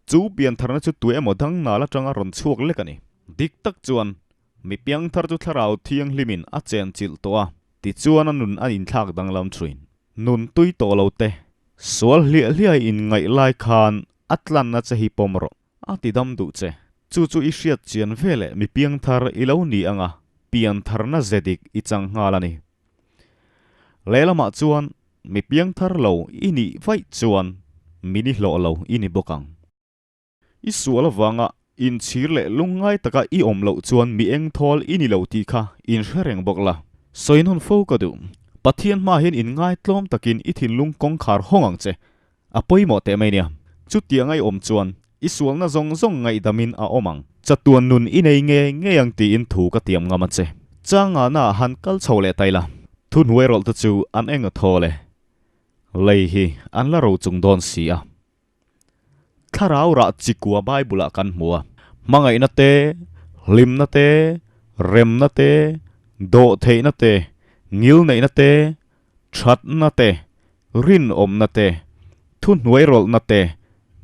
chu pian tharna chu tu emaw dang nal atanga rawn chhuak lek a ni. Dik tak chuan, mi piang thar chu Thlarau Thianghlimin a chenchilh tawh a, tichuan a nun a inthlak danglam thin. Nun tui tawh lo te, sual hliah hliah inngaih lai khan a tlanna che hi pawm rawh. A ti dam duh che. Chu chu i hriat chian veleh mi piang thar i lo ni anga pian tharna ze dik i chang nghal a ni. Lehlamah chuan mi piang thar lo i nih vaih chuan mi ni hlawh lo i ni bawk ang. I sual avanga inchhir leh lungngai taka i awm loh chuan mi engthawl i ni lo tih kha inhre reng bawk la. Sawi nawn fo ka duh. Pathian hmaah hian inngai tlawm takin i thinlung kawngkhar hawng ang che. A pawimawh teh mai nia. Chutiang a i awm chuan i sualna zawng zawng ngaihdamin a awm ang. Chatuan nun i nei ngei ngei ang tiin thu ka tiam ngam a che. Changana ah han kal chho leh ta ila. Thuhnuai rawlh te chu an eng a thawl e. Lei hi an la ro chung dawn si a. Thlarau rah chikua Bible ah kan hmu a. Hmangaihna te, hlimna te, remna te, dawhtheihna te, ngilneihna te, Thatna te, rinawmna te, thuhnuairawlhna te,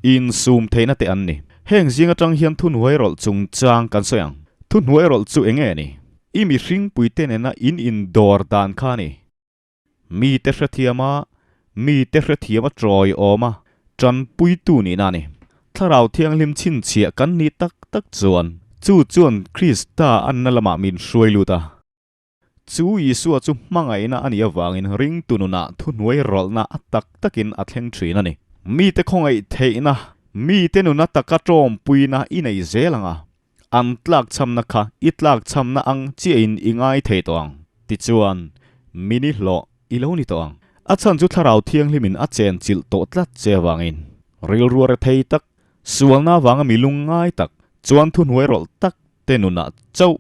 insum theihna te an ni. Heng zing atang hian thuhnuairawlh chungchang kan sawi ang. Thuhnuairawlh chu eng nge ni? I mihringpuite nena in indawr dan kha a ni. Mite hrethiam a, mite hrethiam a tawiawm a, tanpuitu nihna a ni. Thlarau Thianghlim chhinchhiah kan nih tak tak chuan, chu chuan Krista anna lamah min hruai lut a. Chu Isua chu hmangaihna a nih avangin ringtu nunah thuhnuai rawlhna a tak takin a thleng thin a ni. Mite khawngaih theihna, mite nuna taka tawmpuina i nei zel ang a, an tlakchhamna kha i tlakchhamna ang chiahin i ngai thei tawh ang. Tichuan, mi ni hlawh i lo ni tawh ang. A chhan chu Thlarau Thianghlimin a chenchilh tawh tlat che avangin rilru a rethei tak, sualna avanga mi lungngai tak chuan thuhnuai rawlh tak te nunah chauh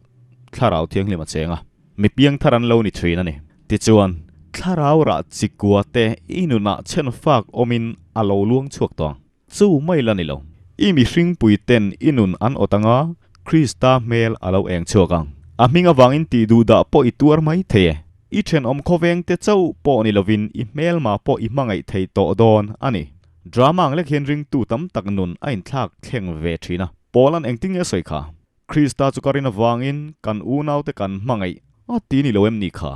Thlarau Thianghlim a cheng a, mi piangthar an lo ni thin a ni. Tichuan, Thlarau rah chikua te i nunah chhen fak awmin a lo luang chhuak tawh ang. Chu mai la ni lo. I mihringpui ten i nun an awt anga Krista hmel a lo eng chhuak ang. A hming avangin tih duh dah pawh i tuar mai thei e. I thenawm khawveng te chauh pawh ni lovin i hmelma pawh i hmangaih thei tawh dawn a ni. Drama ang lek hian ringtu tam tak nun a inthlak thleng ve thin a. Paula'n engtin nge a sawi kha? Krista chu ka rin avangin kan unaute kan hmangaih a ti ni lo em ni kha?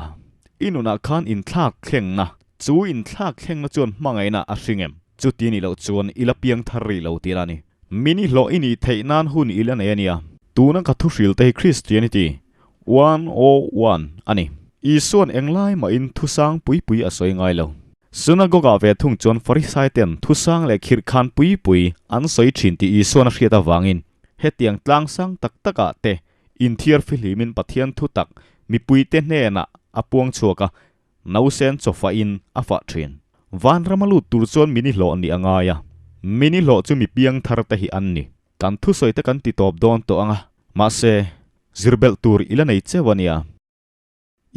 I nunah khan inthlak thlengna, Chu inthlak thlengna chuan hmangaihna a hring em? Chuti nih loh chuan i la piang thar rih lo tihna a ni. Min i hlawh i nih theih nan hun i la nei a nia. Tuna ka thuhril te hi Christianity 101 a ni. Isua'n englai mahin thusang pui pui a sawi ngai lo. Synagogue-ah ve thung chuan Farisai ten thusang leh khirhkhan pui pui an sawi thin tih Isua'n a hriat avangin hetiang tlangsang tak takah te inthiar fihlimin Pathian thutak mipuite hnenah a puang chhuak a, Nausen chawfahin a fah thin. Vanram a lut tur chuan mini hlawh nih a ngai a, mini hlawh chu mi piang thar te hi an ni. Kan thusawi te kan ti tawp dawn tawh ang a, mahse, zir belh tur i la nei cheu a nia.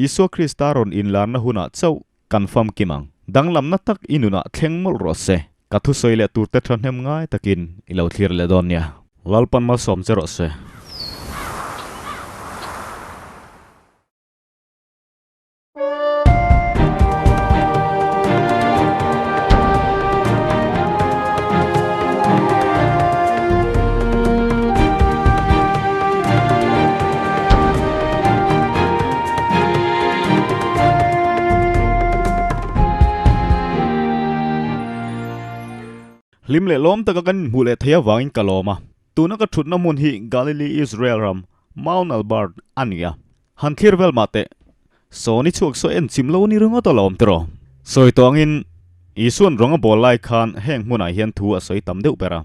Isua Krista rawn inlarna hunah chauh kan famkim ang. Danglamna tak i nunah thleng mawlh rawh se. Ka thusawi leh tur te thahnem ngai takin i lo thlir leh dawn nia. Lalpan malsawm che rawh se. Hlim leh lawm taka kan inhmuh leh thei avangin ka lawm a. Tuna ka thutna hmun hi Galilee Israel ram Mount Albert a ni a. Han thlir vel mah teh, Sawni chhuak saw en chim lo ni ringawt alawm tiraw? Sawi tawh angin Isua'n rawng a bawl lai khan heng hmunah hian thu a sawi tam deuh ber a.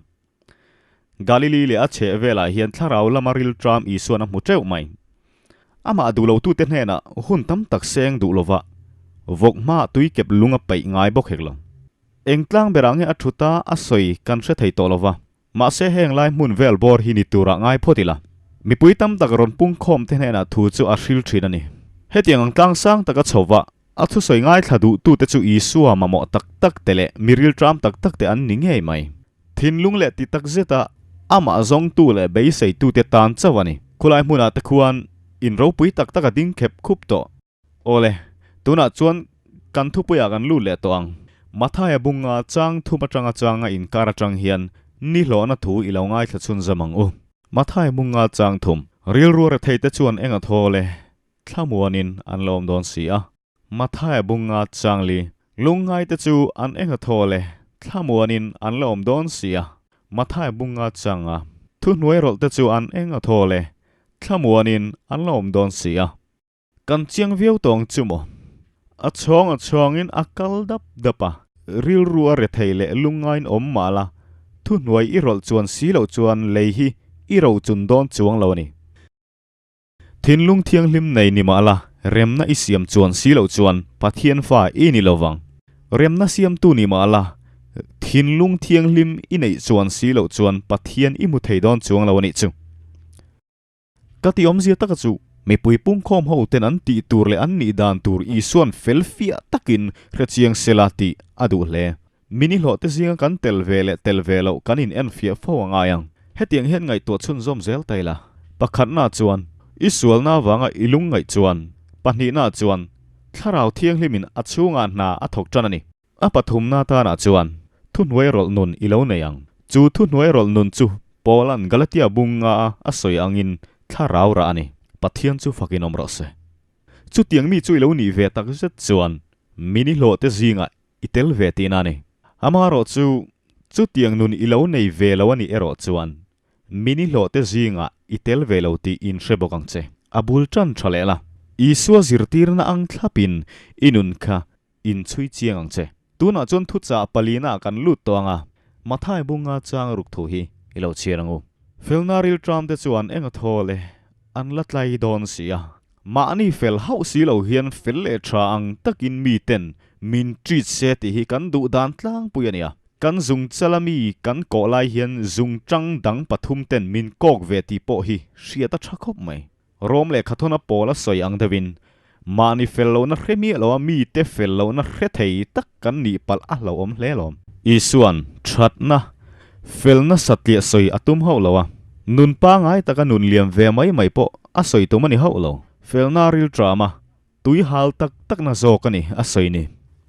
Galili leh a chheh velah hian thlarau lama rilṭam Isua'n a hmu teuh mai. Amah duh lotute hnenah hun tam tak seng duh lova vawk hmaah tui kep lung a paih ngai bawk hek lo. Eng tlang berah nge a thut a, a sawi kan hre thei tawh lova. Mahse heng lai hmun vel bawr hi ni turah ngai phawt ila, mipui tam tak rawn pungkhawm te hnenah thu chu a hril thin a ni. Hetiang ang tlang sang taka chhova a thusawi ngaithla duhtute chu Isua mamawh tak tak te leh mi rilṭam tak tak te an ni ngei mai. Thinlung leh ti tak zeta amah zawngtu leh beiseitute tan chauh a ni. Khulai hmunah te khuan in ropui tak tak a ding khep khup tawh. Awle, tunah chuan kan thupuiah kan lut leh tawh ang. Mathaia bunga chang thum atanga changa inkar atang hian ni hlawhna thu i lo ngaithla chhun zam ang u. Mathaia bunga chang thum, rilru retheite chuan eng a thaw le, thlamuanin an la awm dawn si a. Mathaia bunga chang li, lungngaite chu an eng a thaw le, thlamuanin an la awm dawn si a. Mathaia bunga changa thuhnuai rawlhte chu an eng a thaw le, thlamuanin an la awm dawn si a. Kan chiang viau tawng chu maw? A chhawng a chhawngin a kal dap dap a. Rilru a rethei leh lungngain awm mah la, thuhnuai i rawlh chuan si loh chuan lei hi i ro chun dawn chuang lo a ni. Thinlung thianghlim nei ni mah la, remna i siam chuan si loh chuan Pathian fa i ni lo vang. Remna siamtu ni mah la, thinlung thianghlim i neih chuan si loh chuan Pathian i hmu thei dawn chuang lo a nih chu. Ka ti awmzia taka chu mipui pungkhawm ho ten an tih tur leh an nih dan tur Isua'n fel fiah takin hrechiang sela tih a duh hle. Mini hlawh te zinga kan tel ve leh tel ve loh kan in en fiah fo a ngai ang. Hetiang hian ngaihtuah chhunzawm zel ta ila. Pakhatna chuan i sualna avanga i lung ngaih chuan, pahnihna chuan Thlarau Thianghlimin a chhungah hna a thawk tan a ni. A pathumna tanah chuan thuhnuai rawlh nun i lo nei ang. Chu thuhnuai rawlh nun chu Paula'n Galatia bunga a sawi angin thlarau rah a ni. Pathian chu fakin awm rawh se. Chutiang mi chu i lo nih ve tak zet chuan mini hlawhte zingah i tel ve tihna a ni. Amaherawh chu chutiang nun i lo nei ve lo a nih erawh chuan Mini hlawhte zingah i tel ve lo tih in hre bawk ang che. A bul tan tha leh la. Isua zirtirna ang thlapin i nun kha in chhui chiang ang che. Tunah chuan thuchah palina kan lut tawh ang a, Mathai bunga chang ruk thu hi i lo chhiar ang u. Felna rilṭam te chuan eng a thaw le, an la tlai dawn si a. Mahni fel hauh si lo hian fel leh tha ang takin miten min treat se tih hi kan duh dan tlangpui a nia. Kan zung chala mi kan kawh lai hian zung tang dang pathum ten min kawk ve tih pawh hi hriat a tha khawp mai. Rom leh Khathawna pawl a sawi ang deuhin mahni fel lohna hre miah loa mite fel lohna hre thei tak kan nih palh a hlauhawm hle lawm. Isua'n thatna, felna satliah sawi a tum hauh lo a, nun pangai taka nun liam ve mai mai pawh a sawi tum a ni hauh lo. Felna rilṭam a, tui hal tak takna zawk a ni a sawi ni.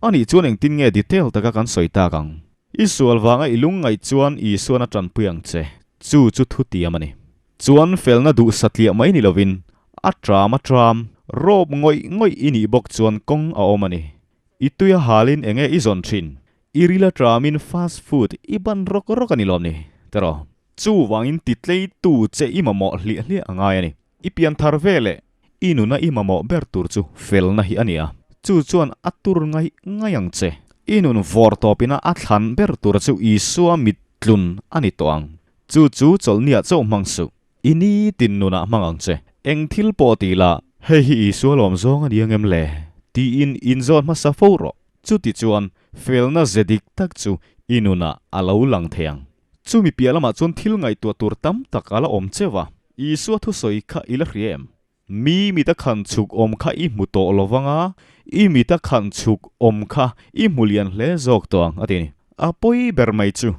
Anih chuan engtin nge detail taka kan sawi tak ang? I sual vanga i lungngaih chuan Isua'n a ṭanpui ang che, chu chu thutiam a ni. Chuan felna duh satliah mai ni lovin a ṭam a ṭam, rawp ngawih ngawih i nih bawk chuan kawng a awm a ni. I tuia halin enge i zawn thin? I ril aṭamin fast food i ban rawk rawk a ni lawm ni? Tiraw? Chuvangin titleitu che i mamawh hliah hliah a ngai a ni. I pian thar ve leh i nuna i mamawh ber tur chu felna hi a ni a, chu chuan a tur ngaih ngaih ang che. I nun vawr tawpina a thlan ber tura chu Isua mittlun a ni tawh ang. Chu chu chawlhniah chauh hmang suh. I nitin nunah hmang ang che. Eng thil pawh ti la, hei hi Isua lawm zawng a ni ang em le? tiin inzawt hmasa fo rawh. Chuti chuan felna ze dik tak chu i nunah a lo lang thei ang. Chumi piah lamah chuan thil ngaihtuah tur tam tak a la awm cheu a, Isua thusawi kha i la hria em? Mi mita khan chhuk awm kha i hmu tawh lo vang a, i mita khan chhuk awm kha i hmu lian hle zawk tawh ang, a ti a ni. A pawi ber mai chu,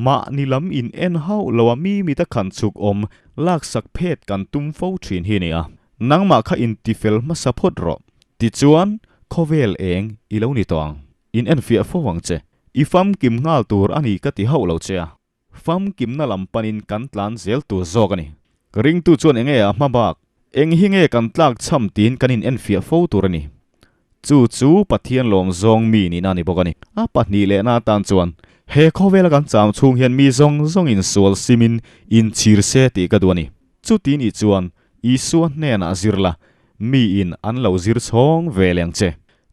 mahni lam in en hauh lo a mi mita khan chhuk awm laksak phet kan tum fo thin hi a ni a. Nangmah kha intifel hmasa phawt rawh. Tichuan, khawvel eng i lo ni tawh ang. In enfiah fo ang che. I famkim nghal tur a ni ka ti hauh lo che a. Famkimna lam panin kan tlan zel tur zawk a ni. Ringtu chuan enge a hma bak? Eng hi nge kan tlak chham tiin kan in enfiah fo tur a ni. Chu chu Pathian lawm zawng mi nihna a ni bawk a ni. A pahnih lehna atan chuan he khawvela kan cham chhung hian mi zawng zawng in sual simin inchhir se tih ka duh a ni. Chuti nih chuan Isua hnenah zir la, mi in an lo zir chhawng ve leng che.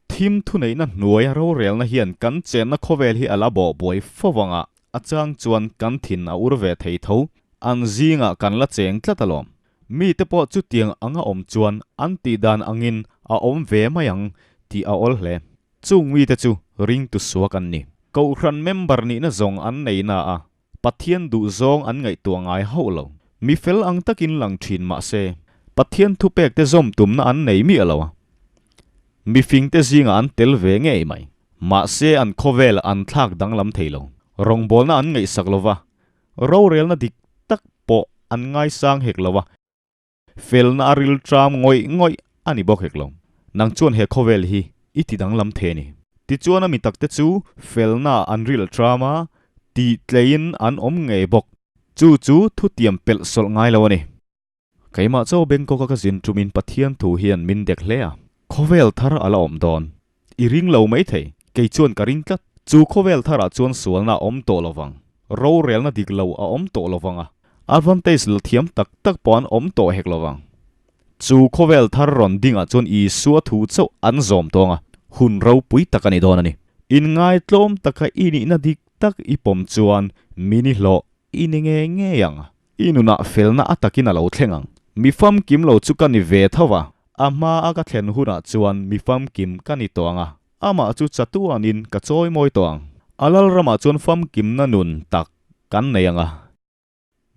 Thim thuneihna hnuaia rorelna hian kan chenna khawvel hi a la bawh buai fo vanga a chang chuan kan thin a ur ve thei tho. An zingah kan la cheng tlat alawm. Mite pawh chutiang anga awm chuan an tih dan angin a awm ve mai ang tih a awl hle. Chung mite chu ringtu suak an ni. Kohhran member nihna zawng an nei na a, Pathian duhzawng an ngaihtuah ngai hauh lo. Mi fel ang takin lang thin mah se, Pathian thupekte zawm tumna an nei miah lo a. Mi fingte zingah an tel ve ngei mai. Mahse an khawvel an thlak danglam thei lo. Rawngbawlna an ngaihsak lo va, rorelna dik tak pawh an ngaisang hek lo a. Felna a ril tram ngawih ngawih a ni bawk hek lo. Nang chuan he khawvel hi i ti danglam thei a ni. Tichuan a mi takte chu felna an ril tram a, tih tleiin an awm ngei bawk. Chu chu thutiam pelh sawlh ngai lo a ni. Keimah chaw Bangkok a ka zin tumin Pathian thu hian min dek hle a. Khawvel thar a la awm dawn. I ring lo mai thei. Kei chuan ka ring tlat. Chu khawvel tharah chuan sualna a awm tawh lo vang. Rorelna dik lo a awm tawh lo vang a. Advantage la thiam tak tak pawh an awm tawh hek lo vang. Chu khawvel thar rawn dingah chuan Isua thu chauh an zawm tawng a, hun ropui tak a ni dawn a ni. Inngaitlawm taka i nihna dik tak i pawm chuan min i hlawh i ni ngei ngei ang. I nunah felna a takin a lo thleng ang. Mi famkim lo chu ka ni ve tho va, a hma a ka thlen hunah chuan mi famkim ka ni tawh ang a, amah chu chatuanin ka chawi mawi tawh ang. A lalramah chuan famkimna nun tak kan nei ang a,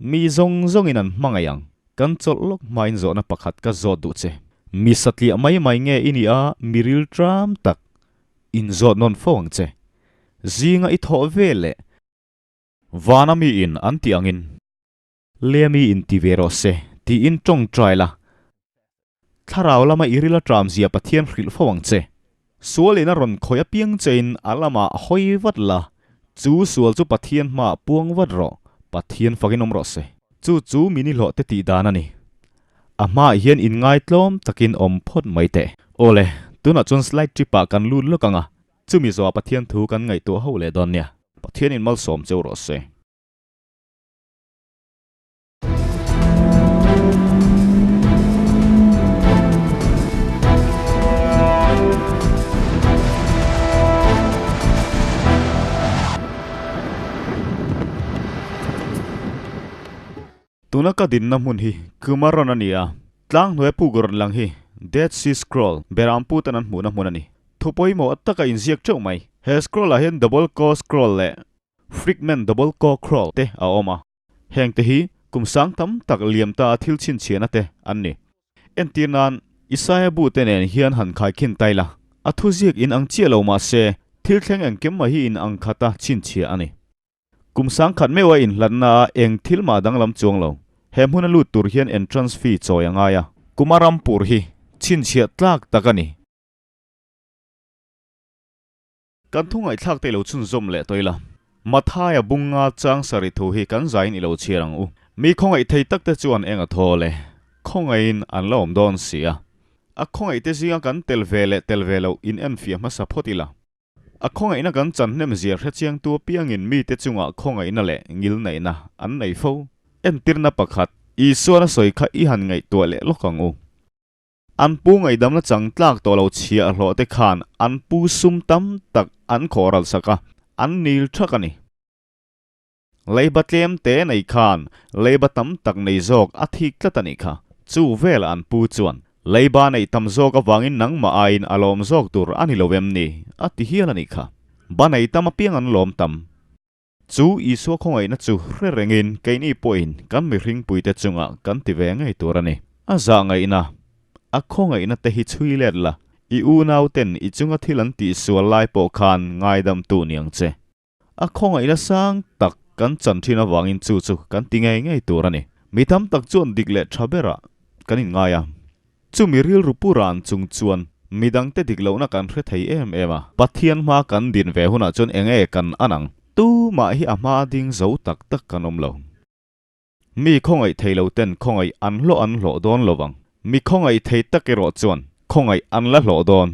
mi zawng zawngin an hmangaih ang. Kan chawlh lawk hmain zawhna pakhat ka zawt duh che. Mi satliah mai mai nge i nih a, mi ril ṭam tak inzawt nawn fo ang che. Zinga i thawh ve leh. Vana miin an tih angin. Lea miin ti ve rawh se, tiin tawngtai la. Thlarau lama i ril a ṭam zia Pathian hrilh fo ang che. Sualin a rawn khawih apiang chein a lamah hawi vat la, chu sual chu Pathian hmaah puang vat rawh, Pathian fakin awm rawh se. Chu chu mi nihlawh te tih dan a ni. A hmaah hian inngaitlawm takin awm phawt mai teh. Awle, tunah chuan slide trip ah kan lut lawk ang a, chumi zawhah Pathian thu kan ngaihtuah ho leh dawn nia. Pathianin malsawm cheu rawh se. Tuna ka dinna hmun hi Kumaron a ni a, tlang hnuaia puk rawn lang hi Dead Sea Scroll, Beram putan an hmuhna hmun a ni. Thu pawimawh taka inziak teuh mai. He scroll ah hian Double Ko Scroll leh Frickman Double Ko Crawl te a awm a. Heng te hi kum sang tam tak liam ta a thil chhinchhiahna te an ni. Entir nan, Isaia bu te nen hian han khaikhin tai la, a thuziak in ang chiah lo mah se, thil thleng engkim mah hi in ang khata chhinchhiah a ni. Kum sangkhat meuh a inhlatna a eng thil mah danglam chuang lo. He hmuna lut tur hian entrance fee chawi a ngai a. Kuma rampur hi chhinchhiah tlak tak a ni. Kan thu ngaihthlak te i lo chhunzawm leh tawh ila. Mathaia bunga chang sarih thu hi kan zaiin i lo chhiar ang u. Mi khawngaih thei tak te chuan eng a thawl e. Khawngaihin an la awm dawn si a. A khawngaihte zinga kan tel ve leh tel ve loh in enfiah hmasa phawt ila. A khawngaihna kan chan hnem zia hrechiangtu apiangin mite chungah khawngaihna leh ngilneihna an nei fo. Entirna pakhat, Isuan a sawi kha i han ngaihtuah leh lawk ang u. An pu ngaihdamna chang tlak tawh lo chhiahhlawh te khan an pu sum tam tak an khawh ral sak a, an nil thak a ni. Leiba tlem te nei khan leiba tam tak nei zawk a thik tlat a nih kha. Chu velah an pu chuan, Leiba neih tam zawk avangin nangmah aiin a lawm zawk tur a ni lo em ni? a ti hial a nih kha. Ba nei tam apiang an lawm tam. Chu Isua khawngaihna chu hre rengin keini pawhin kan mihringpuite chungah kan ti ve ngei tur a ni. A zah ngaihna, a khawngaihna te hi chhui let la, i unauten i chunga thil an tihsual lai pawh khan ngaidamtu niang che. A khawngaihna sang tak kan chan thin avangin chu chu kan ti ngei ngei tur a ni. Mi tam tak chuan dik leh tha berah kan inngai a. Chumi rilru pu ran chung chuan midangte dik lohna kan hre thei em em a. Pathian hma kan din ve hunah chuan eng nge kan an ang? Tumah hi a hma ding zo tak tak kan awm lo. Mi khawngaih thei lo ten khawngaih an hlawh an hlawh dawn lo vang. Mi khawngaih thei tak erawh chuan khawngaih an la hlawh dawn.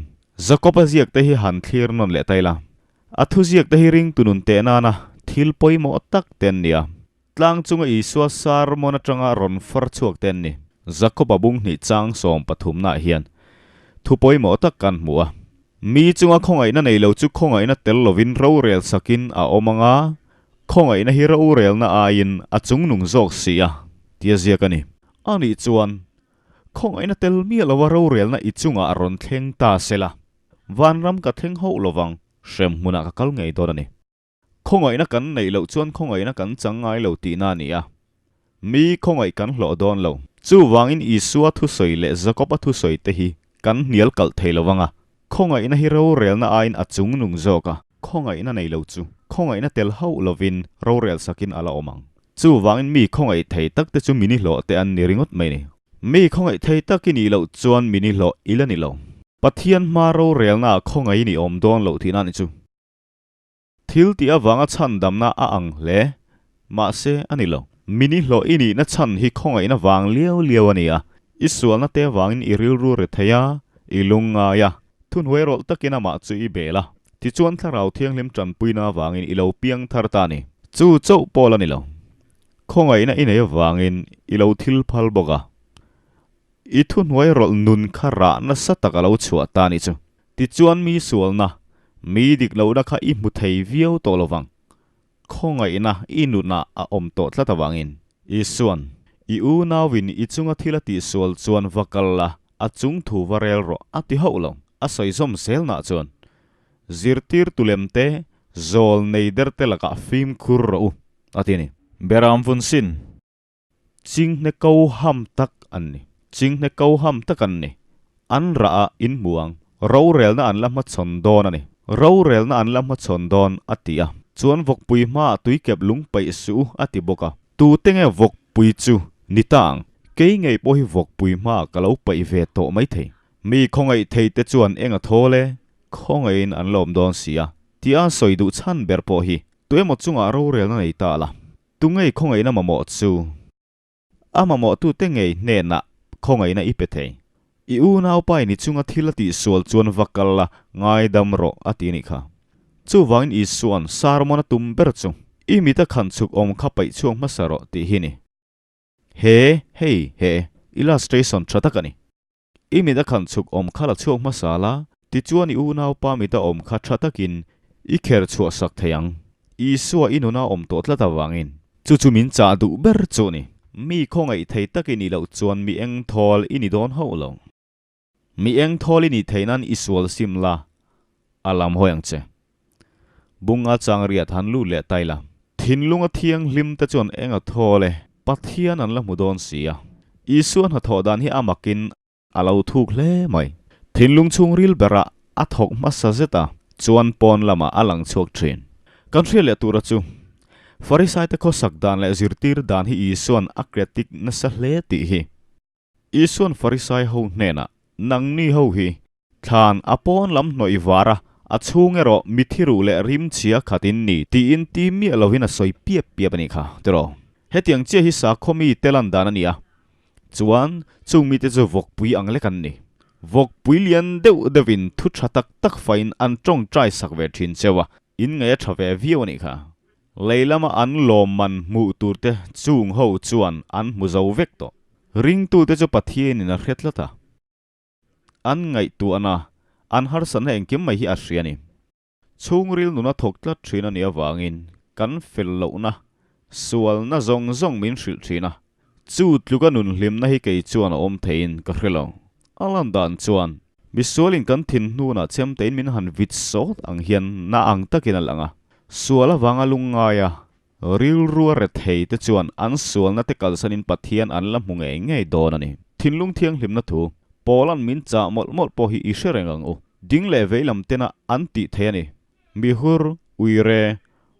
Jakob-a ziak te hi han thlir nawn leh ta ila. A thuziak te hi ringtu nun teh nana thil pawimawh tak te an ni a. Tlang chunga Isua sermon atanga rawn far chhuak te an ni. Jakob-a bung hnih chang 13 naah hian thu pawimawh tak kan hmu a. Mi chunga khawngaihna nei lo chu khawngaihna tel lovin rorel sakin a awm ang a, Khawngaihna hi rorelna aiin a chungnung zawk si a, tia ziak a ni. Anih chuan, khawngaihna tel miah lova rorelna i chungah a rawn thleng ta se la, vanram ka thleng hauh lovang, hrem hmunah ka kal ngei dawn a ni. Khawngaihna kan neih loh chuan khawngaihna kan chang ngai lo tihna a ni a, mi khawngaih kan hlawh dawn lo. Chuvangin Isua thusawi leh Jakob-a thusawi te hi kan hnial kalh thei lo vang a, Khawngaihna hi rorelna aiin a chungnung zawk a, khawngaihna nei lo chu khawngaihna tel hauh lovin rorel sakin a la awm ang. Chuvangin mi khawngaih thei tak te chu mini hlawh te an ni ringawt mai ni. Mi khawngaih thei tak i nih loh chuan mini hlawh i la ni lo. Pathian hma rorelnaah khawngaihin i awm dawn loh tihna a ni chu. Thil tih avanga chhandamna a ang hle. Mahse, a ni lo. Mini hlawh i nihna chhan hi khawngaihna vang liau liau a ni a. I sualna te avangin i rilru ri thei a, i lung ngai a. Thunhuai rawlh takin amah chu i bel a. Tichuan Thlarau Thianghlim tanpuina avangin i lo piang thar ta a ni. Chu chauh pawh la ni lo. Khawngaihna i nei avangin i lo thil phal bawk a. I thuhnuai rawlh nun kha rah nasa tak a lo chhuah ta a nih chu. Tichuan mi sualna, mi dik lohna kha i hmu thei viau tawh lo vang. Khawngaihna i nunah a awm tawh tlat avangin. Isuan, I unauin i chunga thil a tihsual chuan va kal la, a chung thu va rel rawh a ti hauh lo. A sawi zawm zelnah chuan, Zirtirtu lem te, zawl nei der te lakah fimkhur rawh u, a ti a ni. Beram vun sin. Chinghne ko ham tak an ni. Chinghne ko ham tak an ni. An rah a in hmu ang. Rorelna an la hmachhawn dawn a ni. Rorelna an la hmachhawn dawn, a ti a. Chuan vawkpui hmaah tuikep lung paih suh u, a ti bawk a. Tute nge vawkpui chu ni ta ang? Kei ngei pawh hi vawkpui hmaah ka lo paih ve tawh maithei. Mi khawngaih thei te chuan eng a thawl e, khawngaihin an la awm dawn si a, tia sawi duh chhan ber pawh hi tuemaw chungah rorelna nei ta la. Tungei khawngaihna mamawh chu a mamawhtute ngei hnenah khawngaihna i pe thei. I unaupa in i chunga thil a tihsual chuan va kal la, ngaidam rawh a ti anih kha. Chuvangin Isua'n sermon a tum ber chu, I mit a khan chhuk awm kha paih chhuak hmasa rawh tih hi ni. He, hei, he illustration tha tak a ni. I mit a khan chhuk awm kha la chhuak hmasa la, tichuan i unaupa mit a awm kha tha takin i kher chhuah sak thei ang. Isua i nuna awm tawh tlat avangin. Chu chu min chah duh ber chu ni. Mi khawngaih thei tak i nih loh chuan mi eng thawl i ni dawn hauh lo. Mi eng thawl i nih theih nan i sual sim la, a lam hawi ang che. Bunga chang riat han lut leh ta ila. Thinlunga thianghlim te chuan eng a thawl e, Pathian an la hmu dawn si a. Isua hnathawh dan hi a makin a lo thuk hle mai. Thinlung chhungril berah a thawk hmasa zet a, chuan pawn lamah a lang chhuak thin. Kan hriat leh tura chu, Farisaite khawsak dan leh zirtir dan hi Isua'n a kriatik nasa hle tih hi. Isua'n Farisai ho hnenah, Nangni ho hi, thlan a pawn lam hnawih var a, a chhung erawh mithi ruh leh rim chhia khat in ni, tiin ti miah lovin a sawi piap piap a nih kha, tiraw? Hetiang chiah hi sakhaw mi te lan dan a ni a, chuan chung mite chu vawkpui ang lek an ni. Vawkpui lian deuh deuhin thu tha tak tak fain an tawngtai sak ve thin cheu a, in ngaih a tha ve viau a nih kha. Lei lama an lawmman hmuh turte chung ho chuan an hmu zo vek tawh. Ringtute chu Pathianin a hre tlat a. An ngaihtuahna, an harsatna engkim mai hi a hria a ni. Chhungril nuna thawk tlat thin a nih avangin kan fel lohna, sualna zawng zawng min hrilh thin a. Chu tluka nun hlimna hi kei chuan a awm theiin ka hre lo. A lan dan chuan misualin kan thin hnunah chemtein min han vit sawt ang hian na ang takin a lang a. Sual avanga lungngai a, rilru a rethei te chuan an sualna te kalsanin Pathian an la hmu ngei ngei dawn a ni. Thinlung thianghlimna thu, Paula'n min chah mawlh mawlh pawh hi i hre reng ang u. Ding leh veilam tena an tih thei a ni. Mihur, uire,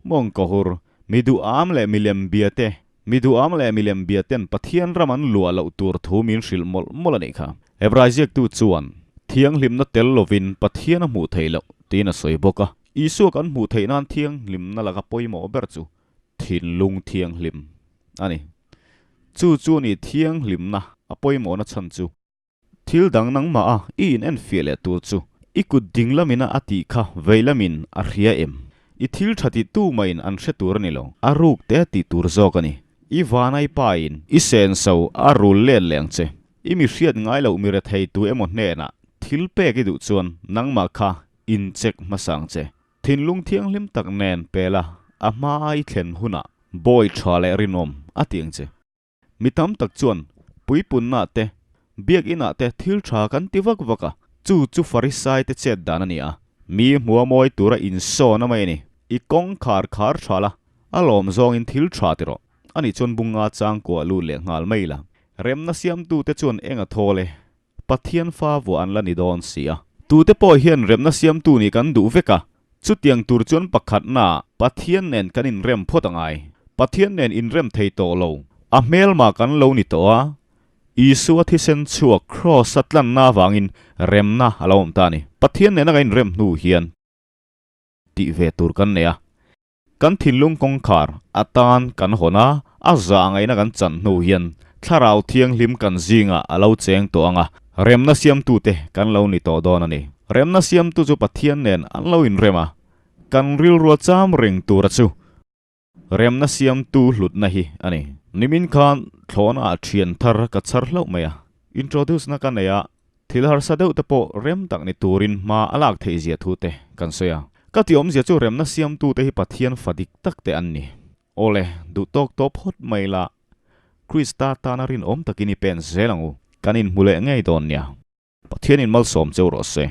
mawngkawhur, mi duham leh milem bia te, mi duham leh milem bia ten Pathian ram an luah loh tur thu min hrilh mawlh mawlh a nih kha. Hebrai ziaktu chuan, Thianghlimna tel lovin Pathian a hmuh theih loh, tiin a sawi bawk a. Isua kan hmuh theih nan thianghlimna laka pawimawh ber chu thinlung thianghlim a ni. Chu chu a ni thianghlimna a pawimawhna chhan chu. Thil dang nangmah a i in enfiah leh tur chu i kut ding lamina a tih kha vei lamin a hria em? I thil tha tih tu mahin an hre tur a ni lo, a ruk te a tih tur zawk a ni. I vanai pa in i senso a rul let leh ang che. I mi hriat ngai loh mi rethei tu emaw hnenah thil pek i duh chuan nangmah kha Incheck hmasa ang che. Thinlung thianghlim tak nen pela a hma i thlen hunah bawi tha leh rinawm a ti ang che. Mi tam tak chuan puipunna te, biakinah te thil tha kan ti vak vak a, chu chu Farisai te chet dan a ni a. Mi hmua mawi tura insawn a mai a ni. I kawng khar khar tha la, a lawm zawngin thil tha ti rawh. Ani chuan bunga changkuah lut leh nghal mai la. Remna siamtute chuan eng a thawl e? Pathian fa vuah an la ni dawn si a. Tute pawh hian remna siamtu nih kan duh vek a, chutiang tur chuan pakhatna Pathian nen kan inrem phawt a ngai. Pathian nen inrem thei tawh lo, a hmelma kan lo ni tawh a, Isua thisen chhuak Kraws-a tlanna avangin remna a lo awm ta a ni. Pathian nena kan inrem hnu hian tih ve tur kan nei a. Kan thinlung kawngkhar atan kan hawn a, a zah ngaihna kan chan hnu hian Thlarau Thianghlim kan zingah a lo cheng tawh ang a, remna siamtute kan lo ni tawh dawn a ni. Remna siamtu chu Pathian nen an lo inrem a, kan rilrua cham reng tura chu remna siamtu hlutna hi a ni. Nimin khan thlawhnaah thian thar ka chhar hlauh mai a, introduce na ka nei a, Thil harsa deuh te pawh rem tak ni turin hma a lak theih zia thu te kan sawi a. Ka ti awmzia chu remna siamtute hi Pathian fa dik tak te an ni. Awle, duh tawk tawp hawt mai la, Krista tana rinawm takin i pen zel ang u. Kan inhmu leh ngei dawn nia. Pathianin malsawm cheu rawh se.